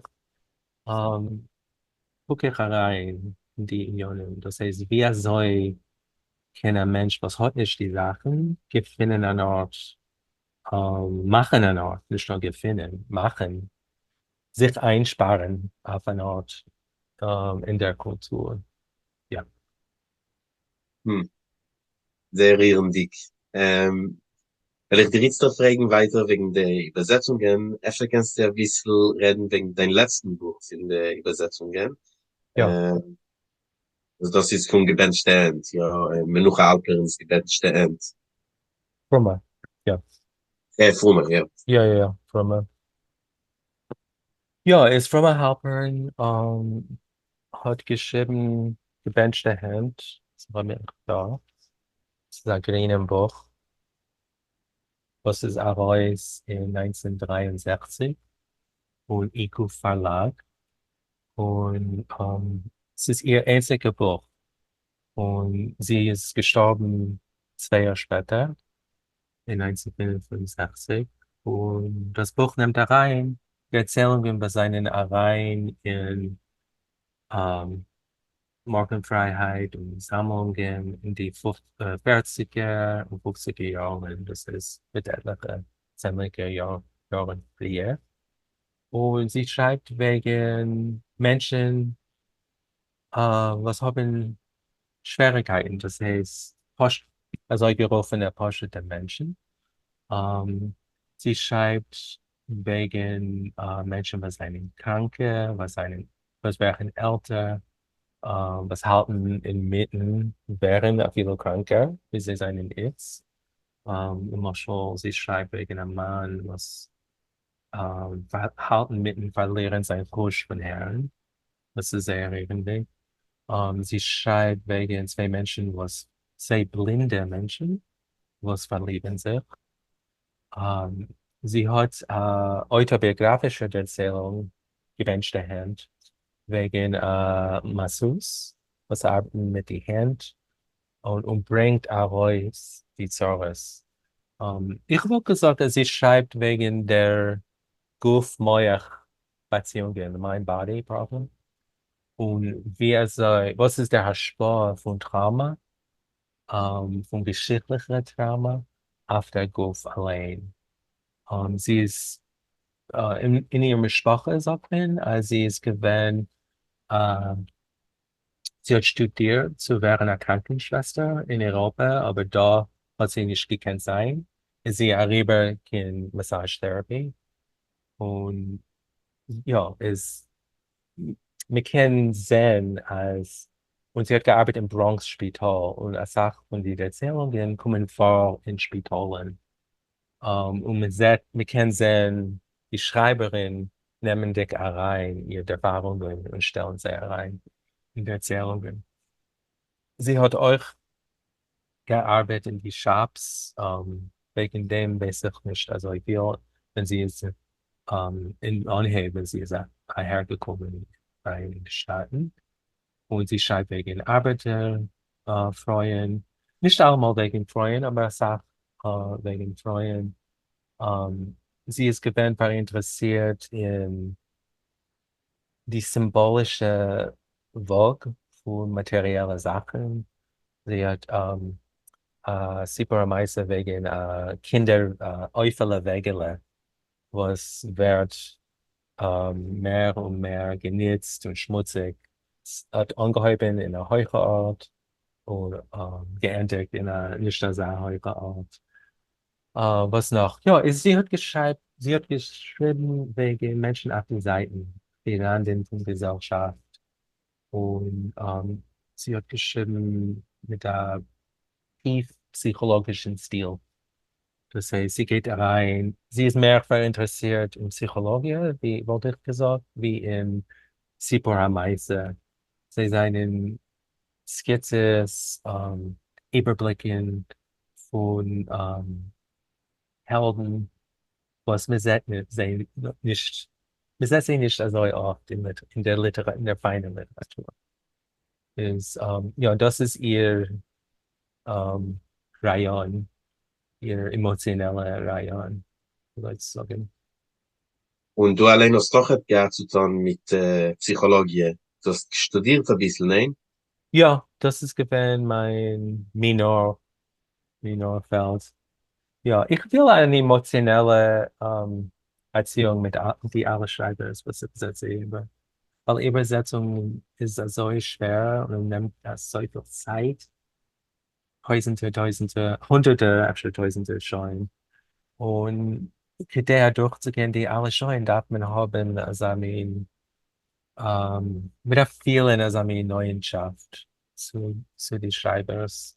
[SPEAKER 1] קוק איך אריין אין די עניינים, דאס הייסט ווי אזוי קען א מענטש וואס האט נישט די זאכן געפינען אן ארט, מאכן אן ארט, נישט נאר געפינען, מאכן, זיך איינשפארן אויף אן ארט אין דער קולטור, יא.
[SPEAKER 2] זייער רירנדיג. וועל איך דיר איצטער פרעגן ווייטער וועגן די איבערזעצונגען, אפשר קענסטו אביסל רעדן וועגן דיין לעצטן בוך פון די איבערזעצונגען?
[SPEAKER 1] יא.
[SPEAKER 2] וואס דאס איז פון געבענטשטע הענט, יא, מנוחה האלפערן'ס געבענטשטע הענט.
[SPEAKER 1] פרומע, יא.
[SPEAKER 2] פרומע, יא.
[SPEAKER 1] יא יא יא, פרומע. יא, איז פרומע האלפערן האט געשריבן געבענטשטע הענט, ס'האב איך דא, ס'איז א גרינעם בוך וואס איז ארויס אין 1963 פון איקוף פארלאג, און ס'איז איר איינציגע בוך, און זי איז געשטארבן 2 יאר שפעטער אין 1965, און דאס בוך נעמט אריין די ערציילונגען וואס זענען אריין אין מארגן-פרייהייט און זאמלונגען אין די פערציגער און פופציגער יארן, דאס איז מיט עטליכע צענדליגער יארן פריער, און זי שרייבט וועגן מענטשן וואס האבן שוועריגקייטן, דאס הייסט אזוי גערופענע פשוטע מענטשן, זי שרייבט וועגן מענטשן וואס זענען קראנקע, וואס זענען, וואס ווערן עלטער, וואס האלטן אינמיטן ווערן אפילו קראנקער ווי זיי זענען איצט, למשל זי שרייבט וועגן א מאן וואס האלט אינמיטן פארלירן זיין חוש פון הערן, וואס איז זייער רירנדיג. זי שרייבט וועגן צוויי מענטשן וואס, צוויי בלינדע מענטשן וואס פארליבן זיך. זי האט א אויטאביאגראפישע ערציילונג, געבענטשטע הענט, וועגן א מאסוס וואס ארבעט מיט די הענט און ברענגט ארויס די צרות. איך וואלט געזאגט אז זי שרייבט וועגן דער גוף-מח באציאונגען, mind-body problem, און ווי אזוי, וואס איז דער השפעה פון טראומא, פון געשיכטליכע טראומא אויף דער גוף אליין. זי איז, אין איר משפחה זאגט מען אז זי איז געווען זי האט שטודירט צו ווערן א קראנקן-שוועסטער אין אייראפע, אבער דא האט זי נישט געקענט זיין, איז זי אריבער קיין massage therapy, און יא, איז מען קען זען אז, און זי האט געארבעט אין בראנקס שפיטאל, און אסאך פון די דערציילונגען קומען פאר אין שפיטאלן, און מען זעט, מען קען זען די שרייבערין נעמענדיג אריין איר ערפארונגען און שטעלן זיי אריין אין דערציילונגען. זי האט אויך געארבעט אין די shops, וועגן דעם ווייס איך נישט אזויפיל, ווען זי איז אין אנהייב ווען זי איז אהערגעקומען אין די שטאטן, און זי שרייבט וועגן ארבעטער פרויען, נישט אלעמאל וועגן פרויען אבער אסאך וועגן פרויען. זי איז געווען פאראינטערעסירט אין די סימבאלישע וואג פון מאטעריעלע זאכן. זי האט א סיפור המעשה וועגן א קינדער עופעלע וועגעלע וואס ווערט מער און מער געניצט און שמוציג. האט אנגעהויבן אין א הויכע ארט און געענדיגט אין א נישט אזא הויכע ארט. וואס נאך? יא, איז זי האט געשרייבט, זי האט געשריבן וועגן מענטשן אויף די זייטן, די ראנדן פון געזעלשאפט, און זי האט געשריבן מיט א טיף פסיכאלאגישן סטיל. דאס הייסט, זי גייט אריין, זי איז מער פאראינטערעסירט אין פסיכאלאגיע, ווי וואלט איך געזאגט, ווי אין סיפור המעשה. זיי זענען סקיצעס, איבערבליקן פון העלדן וואס מען זעט זיי נישט, מען זעט זיי נישט אזוי אפט אין דער ליטעראטור, אין דער פיינער ליטעראטור. איז יא, דאס איז איר רעיון, איר עמאציאנעלע רעיון, אזוי צו זאגן.
[SPEAKER 2] און דו אליין האסט אויך געהאט צו טון מיט פסיכאלאגיע, דו האסט שטודירט אביסל, ניין?
[SPEAKER 1] יא, דאס איז געווען מיין minor, minor פעלד. יא, איך וויל אן עמאציאנעלע באציאונג מיט די אלע שרייבערס וואס איך זעץ זיי איבער, ווייל איבערזעצונג איז אזוי שווער און נעמט אזויפיל צייט, טויזנטער טויזנטער, הונדערטער אפשר טויזנטער שעה'ן, און כדי אדורכצוגיין די אלע שעה'ן דארף מען האבן אזא מין, מען דארף פילן אזא מין נאענטשאפט צו די שרייבערס.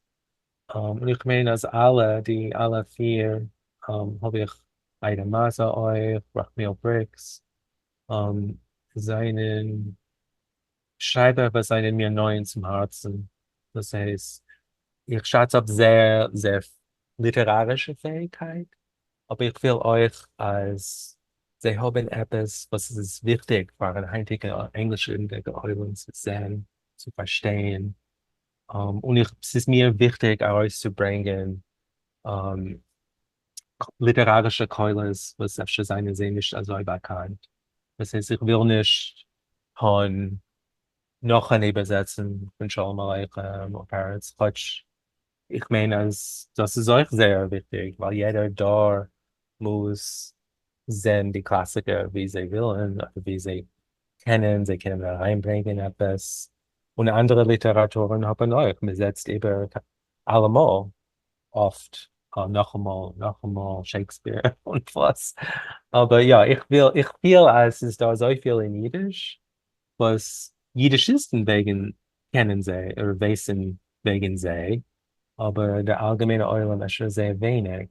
[SPEAKER 1] און איך מיין אז אלע, די אלע פיר, האב איך איידא מאזא אויך, רחמיאל בריקס, זענען שרייבער וואס זענען מיר נאענט צום הארצן. דאס הייסט, איך שאץ אפ זייער זייער ליטערארישע פעאיגקייט, אבער איך פיל אויך אז זיי האבן עפעס וואס איז וויכטיג פארן היינטיגן ענגליש-רעדנדיגע עולם צו זען, צו פארשטיין, און איך, ס'איז מיר וויכטיג ארויסצוברענגען ליטערארישע קולות וואס אפשר זענען זיי נישט אזוי באקאנט. דאס הייסט, איך וויל נישט טון נאך אן איבערזעצן פון שלום עליכם און פרץ, כאטש איך מיין אז דאס איז אויך זייער וויכטיג, ווייל יעדער דור מוז זען די קלאסיקער ווי זיי ווילן אדער ווי זיי קענען, זיי קענען אריינברענגען עפעס, און אנדערע ליטעראטורן האבן אויך, מען זעצט איבער אלעמאל, אפט, נאכאמאל, נאכאמאל, שייקספיר און וואס, אבער יא, איך וויל, איך פיל אז ס'איז דא אזויפיל אין אידיש, וואס אידישיסטן וועגן קענען זיי, אדער ווייסן וועגן זיי, אבער דער אלגעמיינער עולם אפשר זייער ווייניג,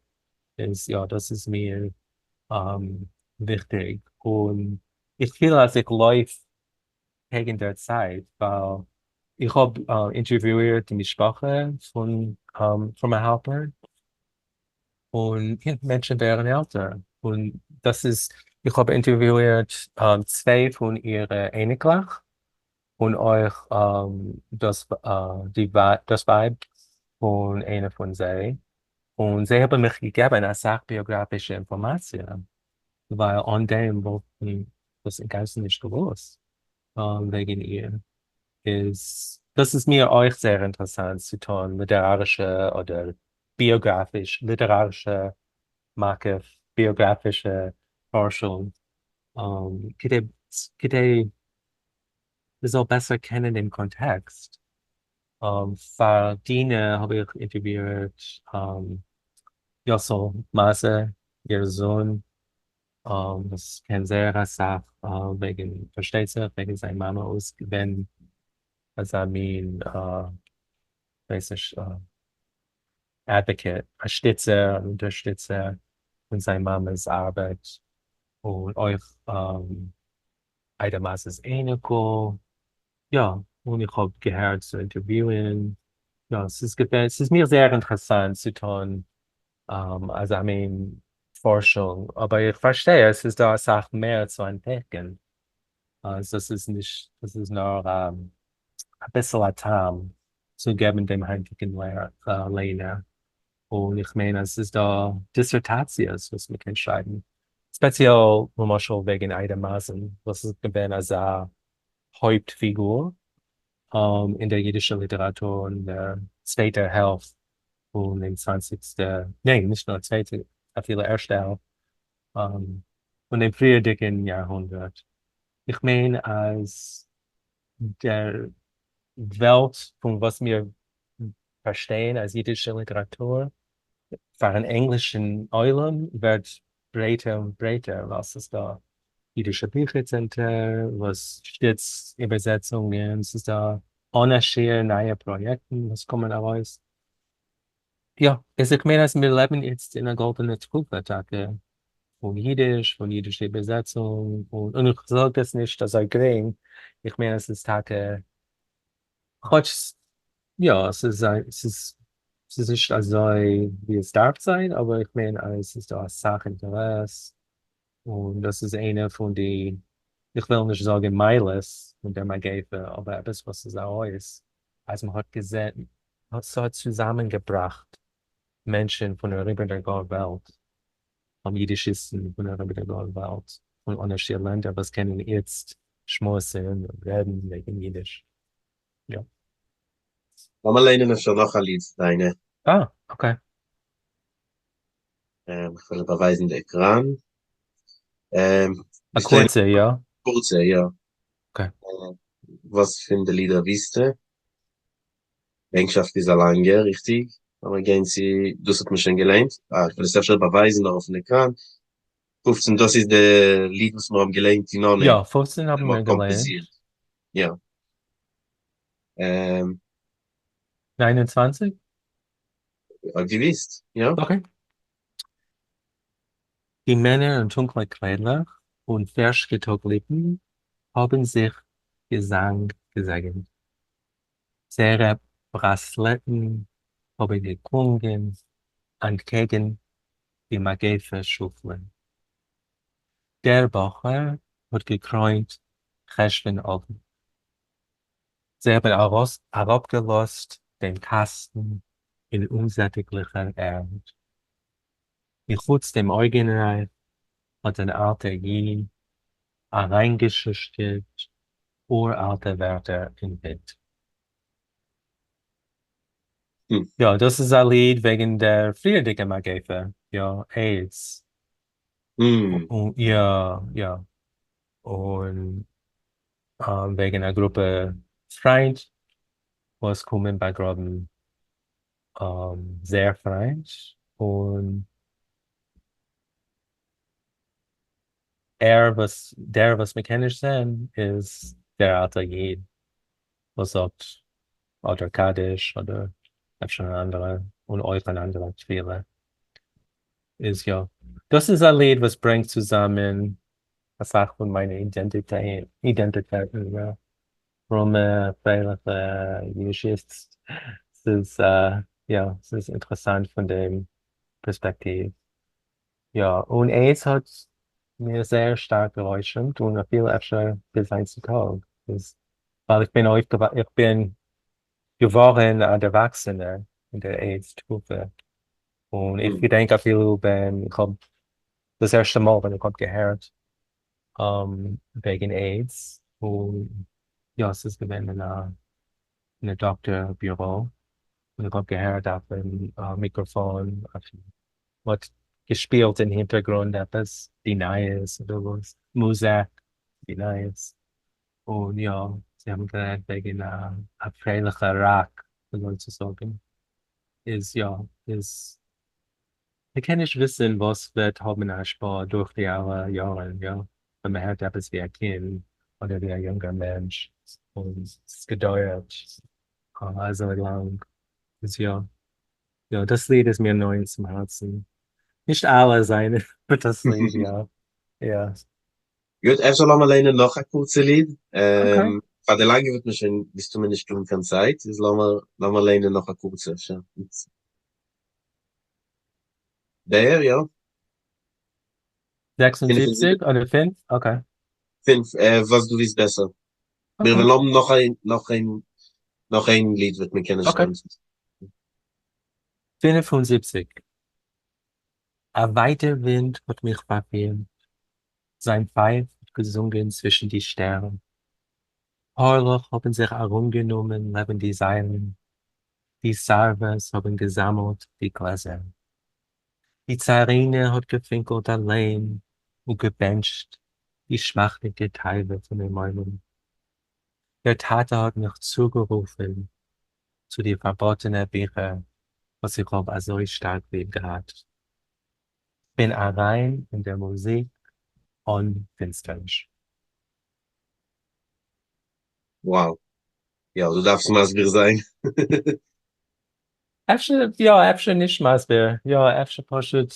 [SPEAKER 1] איז יא, דאס איז מיר וויכטיג, און איך פיל אז איך לויף קעגן דער צייט, ווייל איך האב אינטערוויואירט די משפחה פון פרומע האלפערן, און מענטשן ווערן עלטער, און דאס איז, איך האב אינטערוויואירט צוויי פון אירע אייניקלעך, און אויך דאס דאס ווייב פון איינע פון זיי, און זיי האבן מיך געגעבן אסאך ביאגראפישע אינפארמאציע, ווייל אן דעם וואלט מען דאס אינגאנצן נישט געוואוסט וועגן איר. איז דאס איז מיר אויך זייער אינטערעסאנט צו טון ליטערארישע אדער ביאגראפיש, ליטערארישע מקיף, ביאגראפישע פארשונג, כדי כדי מ'זאל בעסער קענען דעם קאנטעקסט. פאר דינה האב איך אינטערוויאירט יאסל מאזע, איר זון, וואס קען זייער אסאך וועגן, פארשטייט זיך, וועגן זיין מאמע וואס געווען אזא מין, ווייס נישט, advocate, א שטיצער, אן אונטערשטיצער פון זיין מאמע'ס ארבעט, און אויך איידא מאזע'ס אייניקל, יא, און איך האב געהערט צו אינטערוויוען, יא, ס'איז געווען, ס'איז מיר זייער אינטערעסאנט צו טון אזא מין פארשונג, אבער איך פארשטיי אז ס'איז דא אסאך מער צו אנטדעקן, אז דאס איז נישט, דאס איז נאר אביסל א טעם צו געבן דעם היינטיגן ליינער, און איך מיין אז ס'איז דא דיסערטאציעס וואס מ'קען שרייבן, ספעציעל למשל וועגן איידא מאזען וואס איז געווען אזא הויפט פיגור אין דער אידישער ליטעראטור אין דער צווייטער העלפט פון דעם צוואנציגסטע, ניין, נישט נאר צווייטע, אפילו ערשטע העלפט פון דעם פריערדיגן יארהונדערט. איך מיין אז דער וועלט פון וואס מיר פארשטייען אז אידישע ליטעראטור פארן ענגלישן עולם ווערט ברייטער און ברייטער, ווייל ס'איז דא אידישע ביכער צענטער וואס שטיצט איבערזעצונגען, ס'איז דא אן א שיעור נייע פראיעקטן וואס קומען ארויס. יא, איז איך מיין אז מיר לעבן איצט אין א גאלדענע תקופה טאקע פון אידיש, פון אידישע איבערזעצונג, און איך זאג עס נישט אזוי גרינג, איך מיין אז ס'איז טאקע כאטש יא, ס'איז ס'איז ס'איז נישט אזוי ווי עס דארף זיין, אבער איך מיין אז ס'איז דא אסאך אינטערעס, און דאס איז איינע פון די, איך וויל נישט זאגן מעלות פון דער מגיפה, אבער עפעס וואס איז ארויס, אז מ'האט געזען, ס'האט צוזאמענגעבראכט מענטשן פון אריבער דער גאר וועלט, אידישיסטן פון אריבער דער גאר וועלט, פון אן א שיעור לענדער וואס קענען איצט שמועסן און רעדן וועגן אידיש. יא.
[SPEAKER 2] לאמיר ליינען אפשר נאך א ליד דיינע.
[SPEAKER 1] אה, okay.
[SPEAKER 2] איך וועל באווייזן די עקראן.
[SPEAKER 1] א קורצע, יא?
[SPEAKER 2] קורצע, יא.
[SPEAKER 1] okay.
[SPEAKER 2] וואס פון די לידער ווילסטו? בענקשאפט איז א לאנגע, ריכטיג? לאמיר גיין צו, דאס האט מען שוין געליינט. אה, איך וועל עס אפשר באווייזן נאך אויפן עקראן. 15, דאס איז די ליד וואס מיר האבן געליינט אין אנהייב.
[SPEAKER 1] יא, 15 האבן מיר געליינט.
[SPEAKER 2] יא.
[SPEAKER 1] 29?
[SPEAKER 2] אויב דו ווילסט, יא.
[SPEAKER 1] okay. די מענער אין טונקלע קליידלעך און פערשגעטאג ליפן האבן זיך געזאנג געזעגנט. זייערע בראסלעטן האבן געקלונגען אנטקעגן די מגיפה שופלען. דער בחור האט געקרוינט חשוון אוונט. זיי האבן אראפגעלאזט דעם קאסטן אין אומזעטיגליכער ערד. מחוץ דעם אויגנרייך האט אן אלטער איד אריינגעשושקעט אור-אלטע ווערטער אין ווינט. יא, דאס איז א ליד וועגן דער פריערדיגע מגיפה, יא, עידס. יא, יא. און וועגן א גרופע פריינט וואס קומען באגראבן זייער פריינט, און ער וואס, דער וואס מען קען נישט זען איז דער אלטער איד וואס זאגט אדער קדיש אדער אפשר אן אנדערע און אויך אן אנדערע תפילה. איז יא, דאס איז א ליד וואס ברענגט צוזאמען אסאך פון מיינע אידענטיטעטן, יא, פרומע, פרייליכע אידישיסט, ס'איז יא, ס'איז אינטערעסאנט פון דעם פערספעקטיוו. יא, און עידס האט מיר זייער שטארק גערושמט, און אפילו אפשר ביז היינט צו טאג, איז ווייל איך בין אויפגעוואקסן, איך בין געווארן א דערוואקסענער אין דער עידס תקופה, און איך געדענק אפילו ווען איך האב דאס ערשטע מאל ווען איך האב געהערט וועגן עידס, און יא, ס'איז געווען אין א אין א דאקטער ביורא, און איך האב געהערט אויפן מיקראפאן, מ'האט געשפילט אין הינטערגרונד עפעס, די נייעס אדער וואס, מוזיק, די נייעס, און יא, זיי האבן גערעדט וועגן א פרייליכע ראק, אזוי צו זאגן. איז יא, איז מ'קען נישט וויסן וואס וועט האבן א השפעה דורך די אלע יארן, יא, ווען מ'הערט עפעס ווי א קינד אדער ווי א יונגער מענטש און עס געדויערט אזוי לאנג, איז יא, יא, דאס ליד איז מיר נאענט צום הארצן, נישט אלע זיינע, אבער דאס ליד יא, יא.
[SPEAKER 2] גוט, אפשר לאמיר ליינען נאך א קורצע ליד.
[SPEAKER 1] Okay.
[SPEAKER 2] פאר די לאנגע וועט מען שוין מסתמא נישט האבן קיין צייט, איז לאמיר ליינען נאך א קורצע אפשר. דער, יא.
[SPEAKER 1] 76 אדער 5? Okay.
[SPEAKER 2] 5, וואס דו ווילסט בעסער. מיר וועלן האבן נאך איין, נאך איין, נאך איין ליד וועט מען קענען
[SPEAKER 1] Okay.
[SPEAKER 2] שטיין.
[SPEAKER 1] 75. א ווייטער ווינט האט מיך פארפירט, זיין פייף האט געזונגען צווישן די שטערן. פארלעך האבן זיך ארומגענומען לעבן די זיילן, די סארוועס האבן געזאמלט די גלעזער. די צארינע האט געפינקלט אליין און געבענטשט די שמאכנדיקע תאווה פון דעם עולם. דער טאטע האט מיך צוגערופן צו די פארבאטענע ביכער, וואס איך האב אזוי שטארק ליב געהאט. בין אריין אין דער מוזיק אן פינסטערניש.
[SPEAKER 2] Wow. יא, דו דארפסט מסביר זיין.
[SPEAKER 1] אפשר יא, אפשר נישט מסביר. יא, אפשר פשוט,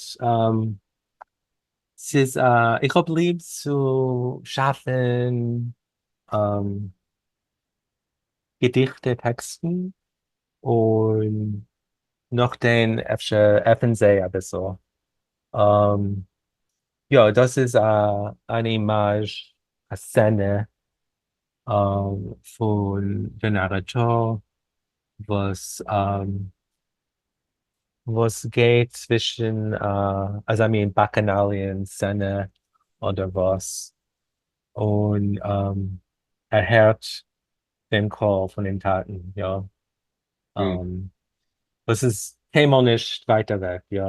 [SPEAKER 1] ס'איז, איך האב ליב צו שאפן געדיכטע טעקסטן, און נאכדעם אפשר עפן זיי אביסל. יא, דאס איז אן אימאזש, א סצענע פון דער נאראטאר וואס וואס גייט צווישן אזא מין באקאנאליען סצענע אדער וואס, און ער הערט דעם קול פון דעם טאטן, יא, וואס איז קיינמאל נישט ווייט אוועק, יא,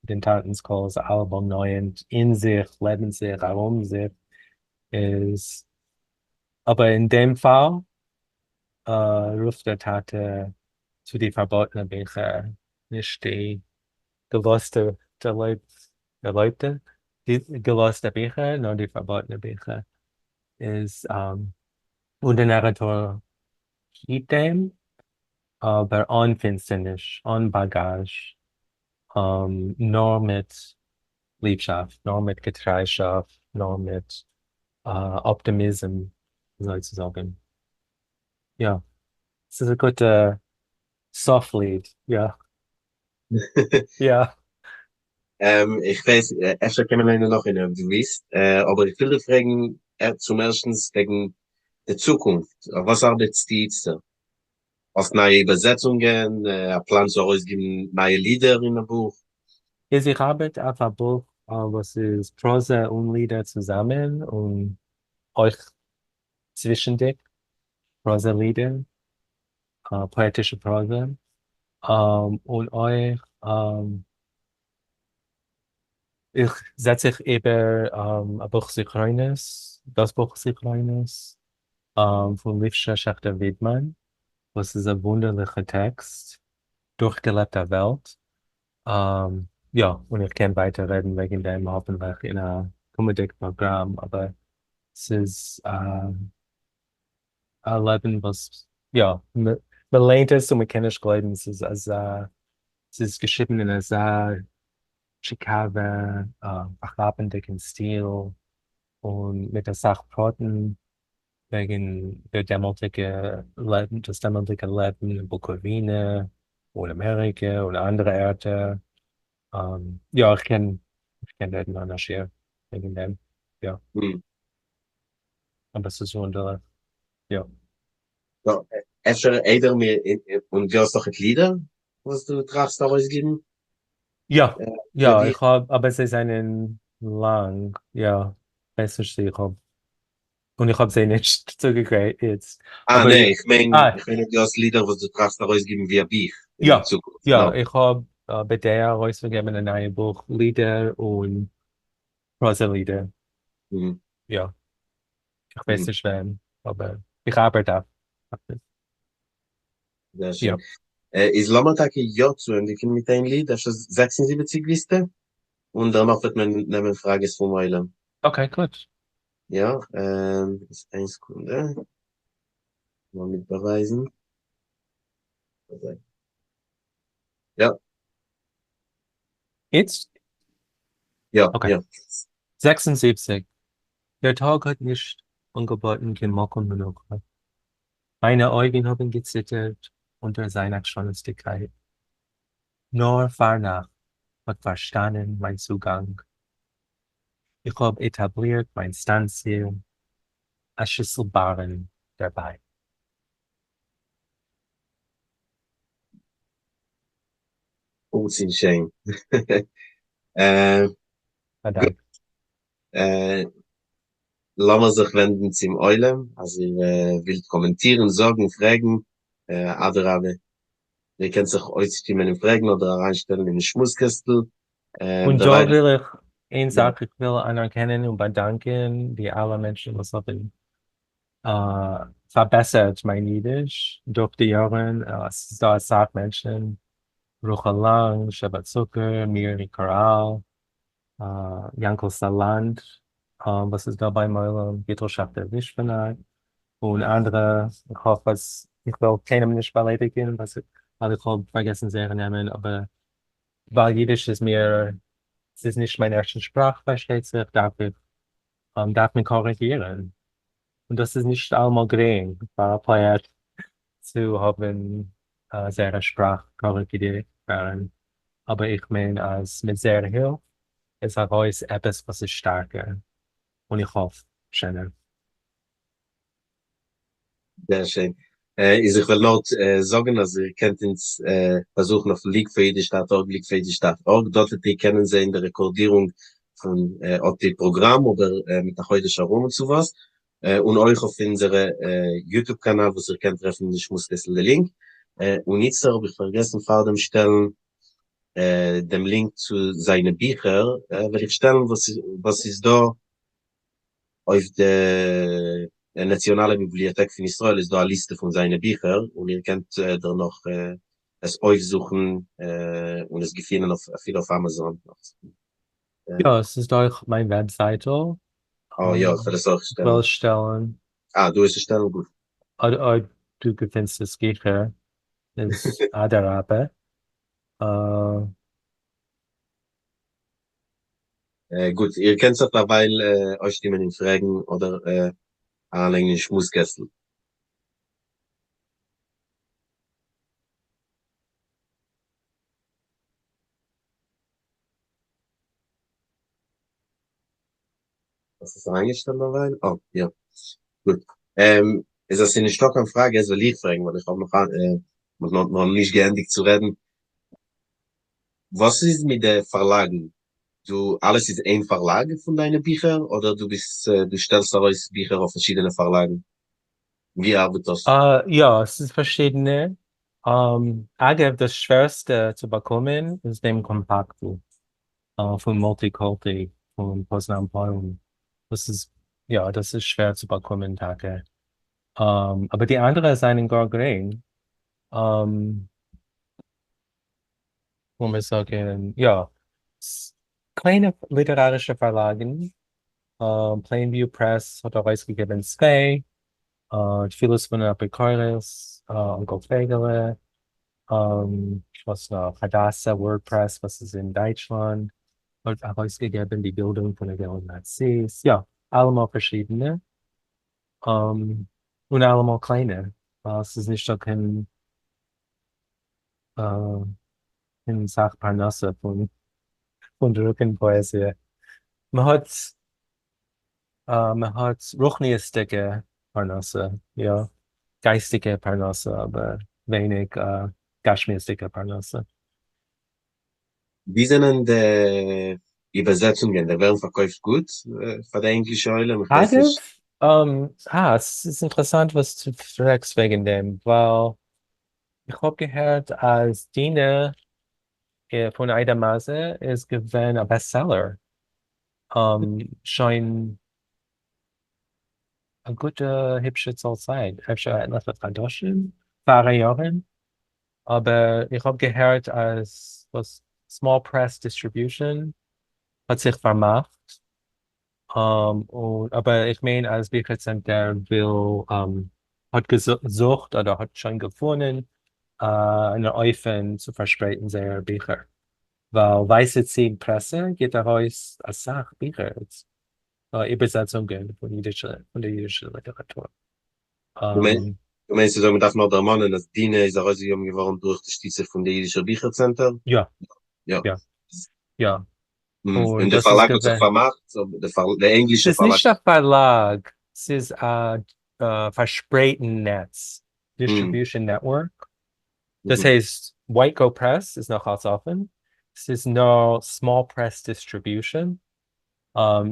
[SPEAKER 1] דעם טאטנ'ס קול איז אלעמאל נאענט, אין זיך, לעבן זיך, ארום זיך, איז, אבער אין דעם פאל רופט דער טאטע צו די פארבאטענע ביכער, נישט די געלאזטע, דערלויבטע, די געלאזטע ביכער, נאר די פארבאטענע ביכער. איז, און דער נאראטאר היט דעם, אבער אן פינסטערניש, אן באגאזש, נאר מיט ליבשאפט, נאר מיט געטריישאפט, נאר מיט אפטימיזם, אזוי צו זאגן. יא, ס'איז א גוטע סוף ליד, יא. יא.
[SPEAKER 2] איך ווייס, אפשר קען מען ליינען נאך איינער אויב דו ווילסט, אבער איך וויל דיר פרעגן צום ערשטנס וועגן די צוקונפט, אויף וואס ארבעטסטו איצטער? האסט נייע איבערזעצונגען, א פלאן צו ארויסגעבן נייע לידער אין א בוך?
[SPEAKER 1] איז איך ארבעט אויף א בוך וואס איז פראזע און לידער צוזאמען, און אויך צווישנדיג פראזע לידער, פאעטישע פראזע, און אויך איך זעץ זיך איבער א בוך זכרונות, דאס בוך זכרונות פון ליפשא שעכטער ווידמאן, וואס איז א וואונדערליכע טעקסט, דורכגעלעבט א וועלט. יא, און איך קען ווייטער רעדן וועגן דעם האפנטליך אין א קומענדיג פראגראם, אבער ס'איז א לעבן וואס, יא, מ'ליינט עס און מ'קען נישט גלויבן, ס'איז אזא, ס'איז געשריבן אין אזא טשיקאווע, פארכאפנדיגן סטיל, און מיט אסאך פרטן וועגן דער דעמאלטיגע לעבן, דאס דעמאלטיגע לעבן אין בוקאווינע און אמעריקע און אנדערע ערטער. יא, איך קען, איך קען רעדן אן א שיעור וועגן דעם, יא. אבער ס'איז וואונדערליך, יא.
[SPEAKER 2] אפשר איידער מיר, און דו האסט דאך לידער וואס דו טראכסט ארויסגעבן?
[SPEAKER 1] יא, יא, איך האב, אבער זיי זענען לאנג, יא, כ'ווייס נישט צו איך האב, און איך האב זיי נישט צוגעגרייט איצט.
[SPEAKER 2] אה, נע, איך מיין, איך מיין אויב דו האסט לידער וואס דו טראכסט ארויסגעבן ווי א בוך אין
[SPEAKER 1] יא,
[SPEAKER 2] די צוקונפט.
[SPEAKER 1] יא, איך האב בדעה ארויסצוגעבן א נייע בוך לידער און פראזע לידער. יא. איך ווייס נישט ווען, אבער. איך ארבעט אויף דעם.
[SPEAKER 2] זייער שיין. איז לאמיר טאקע יא צוענדיגן מיט איין ליד, אפשר 76 ווילסטע? און דערנאך וועט מען נעמען פראגעס פון עולם.
[SPEAKER 1] Okay, גוט.
[SPEAKER 2] יא, איין סעקונדע. לאמיר באווייזן. יא.
[SPEAKER 1] איצט?
[SPEAKER 2] יא,
[SPEAKER 1] Okay.
[SPEAKER 2] יא.
[SPEAKER 1] 76. דער טאג האט נישט אנגעבאטן קיין מקום מנוחה. מיינע אויגן האבן געציטערט אונטער זיין עקשנות'דיגקייט. נאר פארנאכט האט פארשטאנען מיין צוגאנג. איך האב עטאבלירט מיין סטאנציע, א שיסל בארן דערביי.
[SPEAKER 2] קורץ און שיין.
[SPEAKER 1] א דאנק.
[SPEAKER 2] לאמיר זיך ווענדן צום עולם, אז איר ווילט קאמענטירן, זאגן, פרעגן, אדרבה, איר קענט זיך אויסשטימען און פרעגן אדער אריינשטעלן אין שמועס קעסטל.
[SPEAKER 1] און דא וויל איך איין זאך, איך וויל אנערקענען און באדאנקען די אלע מענטשן וואס האבן פארבעסערט מיין אידיש דורך די יארן, עס איז דא אסאך מענטשן, רחל לאנג, שבע צוקער, מירי קאראל, יענקל סאלאנט וואס איז דא ביים עולם, גיטל שעכטער ווישפענארט, און אנדערע, איך האף אז איך וועל קיינעם נישט באליידיגן ווייל איך האב פארגעסן זייערע נעמען, אבער ווייל אידיש איז מיר, ס'איז נישט מיין ערשטע שפראך פארשטייט זיך, דארף איך, דארף מען קארעגירן, און דאס איז נישט אלעמאל גרינג פאר א פאעט צו האבן זייערע שפראך קארעגירט ווערן, אבער איך מיין אז מיט זייער הילף איז ארויס עפעס וואס איז שטארקער, און איך האף שענער.
[SPEAKER 2] זייער שיין. איז איך וועל נאר זאגן אז איר קענט אונז באזוכן אויף league4yiddish dot org, league4yiddish dot org, דארט וועט איר קענען זען די רעקארדירונג פון אט די פראגראם אדער מיט א חודש ארום און צו וואס, און אויך אויף אונזערע YouTube קאנאל וואס איר קענט טרעפן אין די שמועס קעסטל די לינק. און איצטער האב איך פארגעסן פאר דעם שטעלן דעם לינק צו זיינע ביכער, וועל איך שטעלן וואס איז דא אויף די נאציאנאלע ביבליאטעק פון ישראל איז דא א ליסטע פון זיינע ביכער, און איר קענט דערנאך עס אויפזוכן און עס געפינען אפילו אויף אמאזאן.
[SPEAKER 1] יא, עס איז דא אויך מיין וועבזייטל.
[SPEAKER 2] אה יא, איך וועל עס אויך שטעלן.
[SPEAKER 1] איך וועל עס שטעלן.
[SPEAKER 2] אה, דו וועסט עס שטעלן? גוט.
[SPEAKER 1] אויב דו געפינסט עס גיכער, איז אדרבה.
[SPEAKER 2] גוט, איר קענט זיך דערווייל אויסשטימען און פרעגן אדער אריינלייגן אין שמועס קעסטל. האסט עס אריינגעשטעלט דערווייל? אה, יא. גוט. איז אז ס'איז נישטא קיין פראגעס וועל איך פרעגן ווייל איך האב נאך נאך נישט געענדיגט צו רעדן. וואס איז מיט די פארלאגן? דו אלעס איז איין פארלאג פון דיינע ביכער אדער דו ביסט דו שטעלסט ארויס ביכער אויף פארשידענע פארלאגן? ווי ארבעט דאס?
[SPEAKER 1] יא, עס איז פארשידענע. אגב, דאס שווערסטע צו באקומען איז דעם קאמפאקטל פון מולטי-קולטי פון פאזנאן פוילן. דאס איז, יא, דאס איז שווער צו באקומען טאקע. אבער די אנדערע זענען גאר גרינג. לאמיר זאגן, יא, קליינע ליטערארישע פארלאגן, Plainview Press האט ארויסגעגעבן צוויי, תפילות פון אן אפיקורס, אנקל פייגעלע, וואס נאך, הדסה Word Press וואס איז אין דייטשלאנד האט ארויסגעגעבן די בילדונג פון א געלן נארציס, יא, אלעמאל פארשידענע, און אלעמאל קליינע, ווייל עס איז נישטא קיין קיין סאך פרנסה פון פון דרוקן פאעזיע. מ'האט מ'האט רוחניות'דיגע פרנסה, יא, גייסטיגע פרנסה, אבער ווייניג גשמיות'דיגע פרנסה.
[SPEAKER 2] ווי זענען די איבערזעצונגען? די ווערן פארקויפט גוט פאר די ענגלישע עולם? איך ווייס
[SPEAKER 1] אגב,
[SPEAKER 2] נישט.
[SPEAKER 1] אה, ס'איז אינטערעסאנט וואס דו פרעגסט וועגן דעם, ווייל איך האב געהערט אז דינה פון איידא מאזע איז געווען א bestseller שוין. א גוטע היפשע צאל צייט, אפשר עטליכע חדשים, פאראיארן, אבער איך האב געהערט אז וואס Small Press Distribution האט זיך פארמאכט, און אבער איך מיין אז ביכער צענטער וויל האט געזוכט אדער האט שוין געפונען אן אופן צו פארשפרייטן זייערע ביכער, ווייל ווייסע ציג פרעסע גיבט ארויס אסאך ביכער, איבערזעצונגען פון אידישע, פון דער אידישער ליטעראטור.
[SPEAKER 2] דו מיינסט צו זאגן, מ'דארף נאר דערמאנען אז דינה איז ארויסגעגעבן געווארן דורך די שטיצע פון דער אידישער ביכער צענטער?
[SPEAKER 1] יא.
[SPEAKER 2] יא.
[SPEAKER 1] יא. יא.
[SPEAKER 2] און דער פארלאג האט זיך פארמאכט, דער ענגלישער
[SPEAKER 1] פארלאג. ס'איז נישט א פארלאג, ס'איז א פארשפרייטן נעץ, distribution network. דאס הייסט, White Goat Press איז נאך אלץ אפן, ס'איז נאר Small Press Distribution,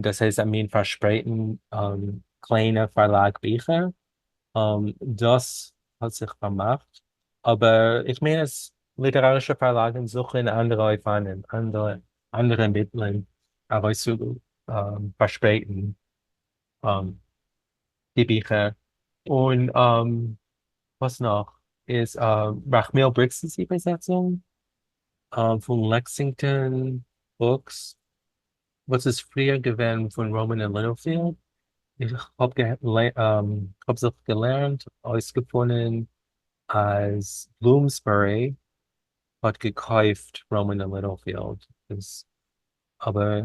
[SPEAKER 1] דאס הייסט א מין פארשפרייטן קליינע פארלאג ביכער, דאס האט זיך פארמאכט, אבער איך מיין אז ליטערארישע פארלאגן זוכן אנדערע אופנים, אנדערע מיטלען ארויסצו פארשפרייטן די ביכער. און וואס נאך איז רחמיאל בריקס'ס איבערזעצונג פון Lexington Books, וואס איז פריער געווען פון Rowman and Littlefield, איך האב זיך געלערנט אויסגעפונען אז Bloomsbury האט געקויפט Rowman and Littlefield, אבער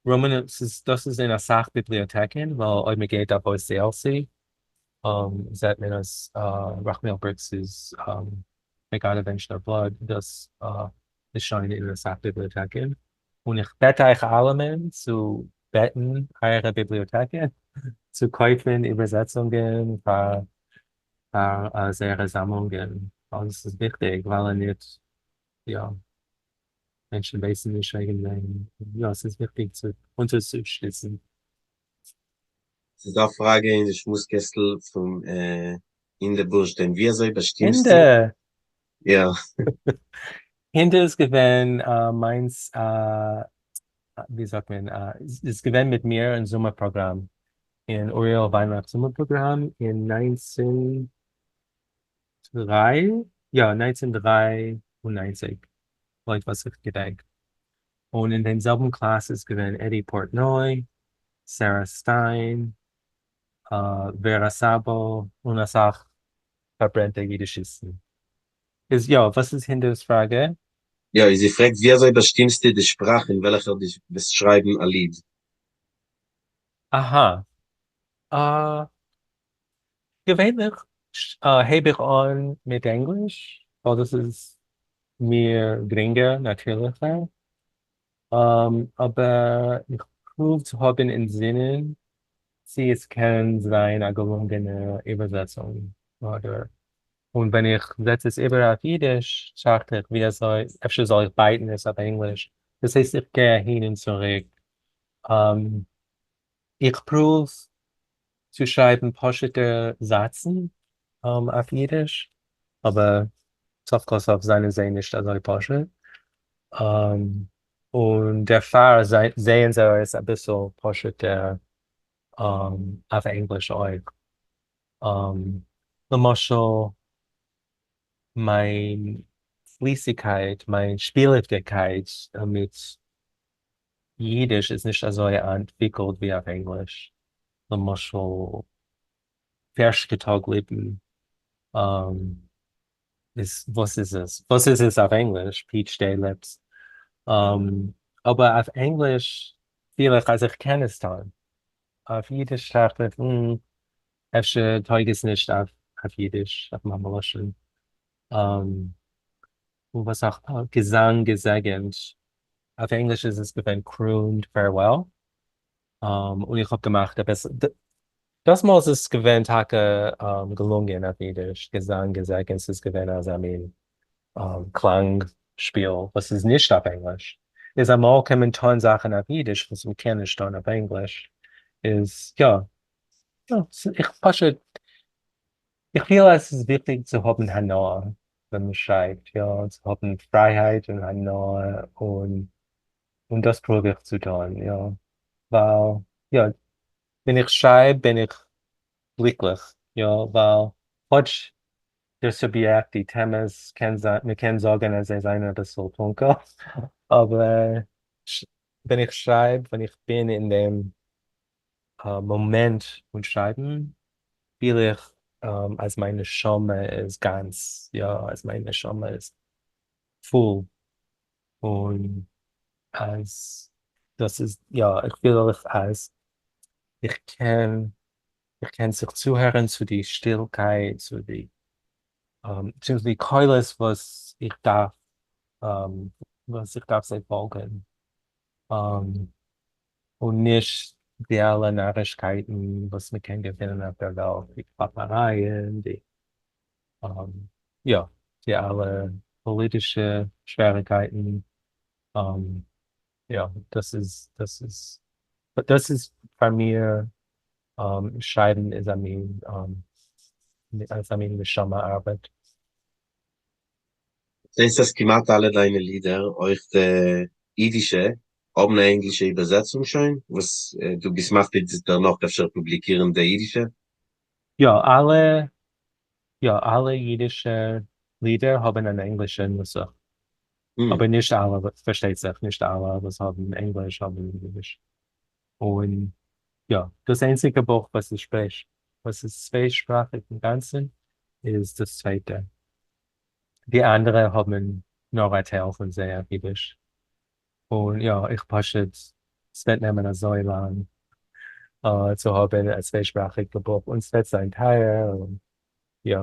[SPEAKER 1] Rowman ס'איז דאס איז אין אסאך ביבליאטעקן, ווייל אויב מען גייט אויף OCLC זעט מען אז רחמיאל בריקס איז May God Avenge Their Blood, דאס איז שוין אין אסאך ביבליאטעקן, און איך בעט אייך אלעמען צו בעטן אייערע ביבליאטעקן צו קויפן איבערזעצונגען פאר זייערע זאמלונגען, ווייל דאס איז וויכטיג, ווייל אניט, יא, מענטשן ווייסן נישט וועגן דעם, יא, ס'איז וויכטיג צו אונטערצושטיצן.
[SPEAKER 2] ס'איז דא א פראגע אין די שמועס קעסטל פון הינדע בורשטיין, ווי אזוי באשטימסטו?
[SPEAKER 1] הינדע!
[SPEAKER 2] יא.
[SPEAKER 1] הינדע איז געווען מיינס א, ווי זאגט מען, איז געווען מיט מיר אין זומער פראגראם, אין אוריאל וויינרייך זומער פראגראם אין 19 דריי, יא, 1993, לויט וואס איך געדענק. און אין דעם זעלבן קלאס איז געווען עדי פארטנוי, סערא סטיין, ווערא סאבא, און אסאך פארברענטע אידישיסטן. איז יא, וואס איז הינדע'ס פראגע?
[SPEAKER 2] יא, זי פרעגט ווי אזוי באשטימסטו די שפראך אין וועלכער דו וועסט שרייבן א ליד?
[SPEAKER 1] אהא. געווענליך הייב איך אן מיט ענגליש, ווייל דאס איז מיר גרינגער, נאטירליכער, אבער איך פרואוו צו האבן אינזינען צי עס קען זיין א געלונגענע איבערזעצונג, אדער און ווען איך זעץ עס איבער אויף אידיש טראכט איך ווי אזוי אפשר זאל איך בייטן עס אויף ענגליש, דאס הייסט איך גיי אהין און צוריק, איך פרואוו צו שרייבן פשוט'ע זאצן אויף אידיש, אבער סוף כל סוף זענען זיי נישט אזוי פשוט, און דערפאר זעען זיי אויס אביסל פשוט'ער אויף ענגליש אויך. למשל מיין פליסיגקייט, מיין שפילעוודיגקייט מיט אידיש איז נישט אזוי אנטוויקלט ווי אויף ענגליש. למשל פערשקע טאג ליפן איז וואס איז עס? וואס איז עס אויף ענגליש? Peach Day Lips. אבער אויף ענגליש פיל איך אז איך קען עס טון. אויף אידיש טראכט איך, אפשר טויג עס נישט אויף אידיש, אויף מאמע לשון. און וואס נאך? געזאנג געזעגנט. אויף ענגליש איז עס געווען crooned farewell. און איך האב געמאכט עפעס, דאס מאל איז עס געווען טאקע געלונגען אויף אידיש, געזאנג געזעגנט, ס'איז געווען אזא מין קלאנג שפיל וואס איז נישט אויף ענגליש, איז אמאל קען מען טון זאכן אויף אידיש וואס מען קען נישט טון אויף ענגליש, איז יא, איך פשוט, איך פיל אז ס'איז וויכטיג צו האבן הנאה ווען מען שרייבט, יא, צו האבן פרייהייט און הנאה און און דאס פרואוו איך צו טון, יא, ווייל יא, ווען איך שרייב בין איך גליקליך, יא, ווייל כאטש דער סוביעקט, די טעמעס, קען זיין, מען קען זאגן אז זיי זענען אביסל טונקל, אבער ווען איך שרייב, ווען איך בין אין דעם מאמענט פון שרייבן, פיל איך אז מיין נשמה איז גאנץ, יא, אז מיין נשמה איז פול, און אז דאס איז, יא, איך פיל אויך אז איך קען, איך קען זיך צוהערן צו די שטילקייט, צו די קולות וואס איך דארף, וואס איך דארף זיי פאלגן, און נישט די אלע נארישקייטן וואס מען קען געפינען אויף דער וועלט, די קלאפערייען, די, יא, די אלע פאליטישע שוועריגקייטן, יא, דאס איז, דאס איז, דאס איז פאר מיר, שרייבן איז א מין, איז א מין נשמה ארבעט.
[SPEAKER 2] זעסט אז כמעט אלע דיינע לידער, אויך די אידישע, האבן א ענגלישע איבערזעצונג שוין, וואס דו ביסט מקפיד דערנאך אפשר פובליקירן די אידישע?
[SPEAKER 1] יא, אלע, יא, אלע אידישע לידער האבן אן ענגלישע נוסח. אבער נישט אלע, פארשטייט זיך, נישט אלע וואס האבן ענגליש האבן אידיש. און יא, דאס איינציגע בוך וואס איז שפרעש, וואס איז צוויי-שפראכיג אינגאנצן, איז דאס צווייטע. די אנדערע האבן נאר א טייל פון זיי אויף אידיש. און יא, איך פשוט, ס'וועט נעמען אזוי לאנג צו האבן א צוויי-שפראכיגע בוך, און ס'וועט זיין טייער, און יא.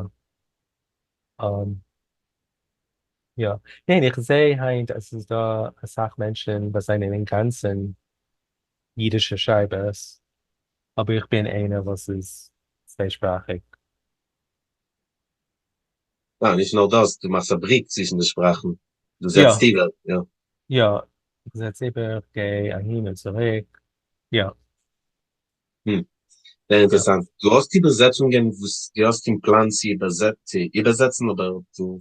[SPEAKER 1] יא, ניין, איך זע היינט אז ס'איז דא אסאך מענטשן וואס זענען אינגאנצן אידישע שרייבערס, אבער איך בין איינער וואס איז צוויי-שפראכיג.
[SPEAKER 2] יא, נישט נאר דאס, דו מאכסט א בריק צווישן די שפראכן, דו זעצט איבער, יא.
[SPEAKER 1] יא, איך זעץ איבער, איך גיי אהין און צוריק, יא.
[SPEAKER 2] זייער אינטערעסאנט. דו האסט איבערזעצונגען וואס דו האסט אין פלאן צו איבערזעצן אדער דו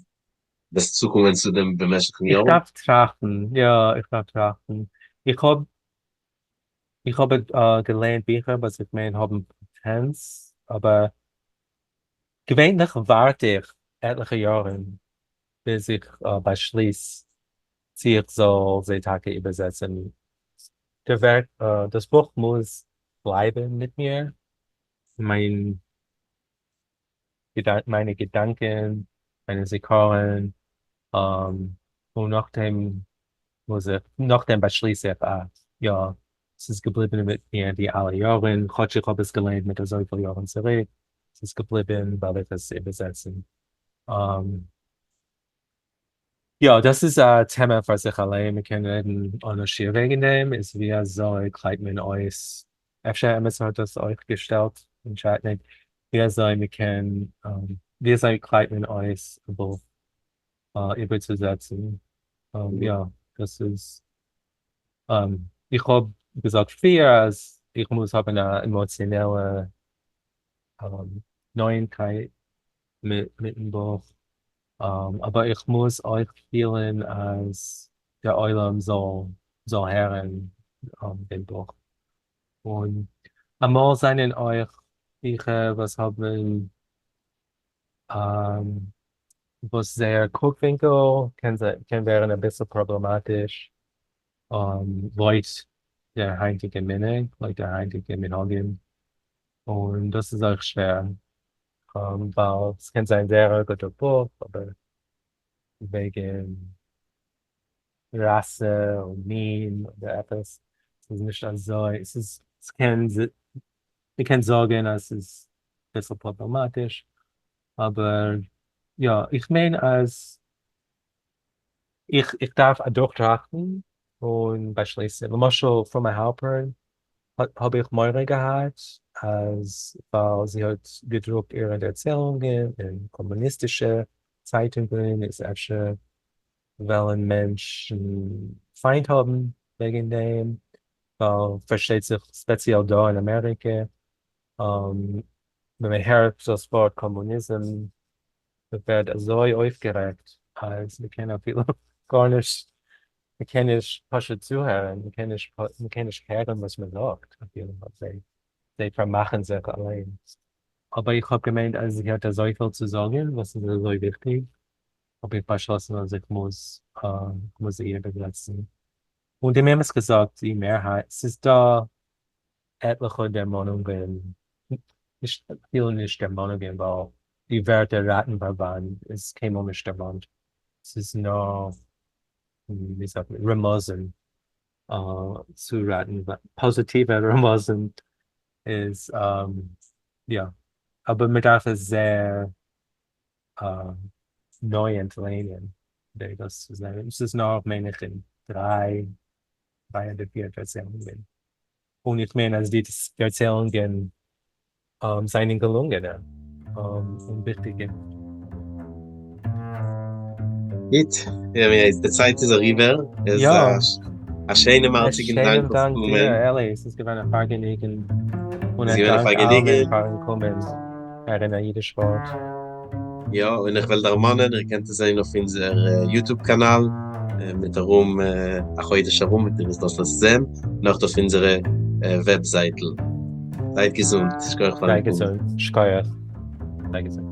[SPEAKER 2] וועסט צוקומען צו דעם במשך'ן
[SPEAKER 1] איך
[SPEAKER 2] יארן?
[SPEAKER 1] דארף טראכטן, יא, איך דארף טראכטן. איך האב, איך האב געלייענט ביכער וואס איך מיין האבן פאטענץ, אבער געווענליך ווארט איך עטליכע יארן ביז איך באשליס צי איך זאל זיי טאקע איבערזעצן. דער ווערק, דאס בוך מוז בלייבן מיט מיר, מיין מיינע געדאנקען, מיינע זיכרון, און נאכדעם מוז איך, נאכדעם באשליס איך, אה, יא, ס'איז געבליבן מיט מיר די אלע יארן, כאטש איך האב עס געליינט מיט אזויפיל יארן צוריק, ס'איז געבליבן, וועל איך עס איבערזעצן. יא, דאס איז א טעמע פאר זיך אליין, מען קען רעדן אן א שיעור וועגן דעם, איז ווי אזוי קלייבט מען אויס, אפשר עמיצער האט דאס אויך געשטעלט אין טשעט, ניין, ווי אזוי מען קען, ווי אזוי קלייבט מען אויס א בוך איבערצוזעצן, יא, דאס איז, איך האב געזאגט פריער אז איך מוז האבן א עמאציאנעלע נאענטקייט מיטן בוך, אבער איך מוז אויך פילן אז דער עולם זאל זאל הערן דעם בוך. און אמאל זענען אויך ביכער וואס האבן וואס זייער קוק-ווינקל קען קען ווערן אביסל פראבלעמאטיש לויט דער היינטיגע מנהג, לויט דער היינטיגע מנהגים, און דאס איז אויך שווער, ווייל ס'קען זיין זייער א גוטע בוך, אבער וועגן ראסע און מין אדער עפעס, ס'איז נישט אזוי, ס'איז, ס'קען, מ'קען זאגן אז ס'איז אביסל פראבלעמאטיש, אבער יא, איך מיין אז איך דארף אדורכטראכטן און באשליסן. למשל פרומע האלפערן האב איך מורא געהאט אז ווייל זי האט געדרוקט אירע דערציילונגען אין קאמוניסטישע צייטונגען איז אפשר וועלן מענטשן פיינט האבן וועגן דעם, ווייל פארשטייט זיך ספעציעל דא אין אמעריקע ווען מען הערט דאס ווארט קאמוניזם מען ווערט אזוי אויפגערעגט אז מען קען אפילו גארנישט, מען קען נישט פשוט צוהערן, מען קען נישט, מען קען נישט הערן וואס מען זאגט אפילו, זיי פארמאכן זיך אליין. אבער איך האב געמיינט אז זי האט אזויפיל צו זאגן וואס איז אזוי וויכטיג, האב איך באשלאסן אז איך מוז, איך מוז איר איבערזעצן. און דעם אמת געזאגט, די מערהייט, ס'איז דא עטליכע דערמאנונגען, נישט אפילו נישט דערמאנונגען, ווייל די ווערטער ראטן-פארבאנד איז קיינמאל נישט דערמאנט, ס'איז נאר, ווי זאגט מען, רמזים צו ראטן, פאזיטיווע רמזים איז יא, אבער מען דארף עס זייער נאענט ליינען כדי דאס צו זען, עס איז נאר מיין איך אין דריי דריי אדער פיר ערציילונגען, און איך מיין אז די ערציילונגען זענען געלונגענע און וויכטיגע.
[SPEAKER 2] גוט, די צייט איז אריבער,
[SPEAKER 1] יא.
[SPEAKER 2] א שיינעם הארציגן דאנק
[SPEAKER 1] אויף קומען. א שיינעם דאנק דיר אלי, עס איז געווען א פארגעניגן, און א דאנק אלעמען פארן קומען הערן א אידיש ווארט.
[SPEAKER 2] יא, און איך וועל דערמאנען, איר קענט עס זען אויף אונזער YouTube קאנאל, מיט ארום א חודש ארום וועט איר עס דארט זען, און אויך אויף אונזערע וועבזייטל. זייט געזונט, שכוח פארן
[SPEAKER 1] קומען. זיי געזונט, שכוח. זיי געזונט.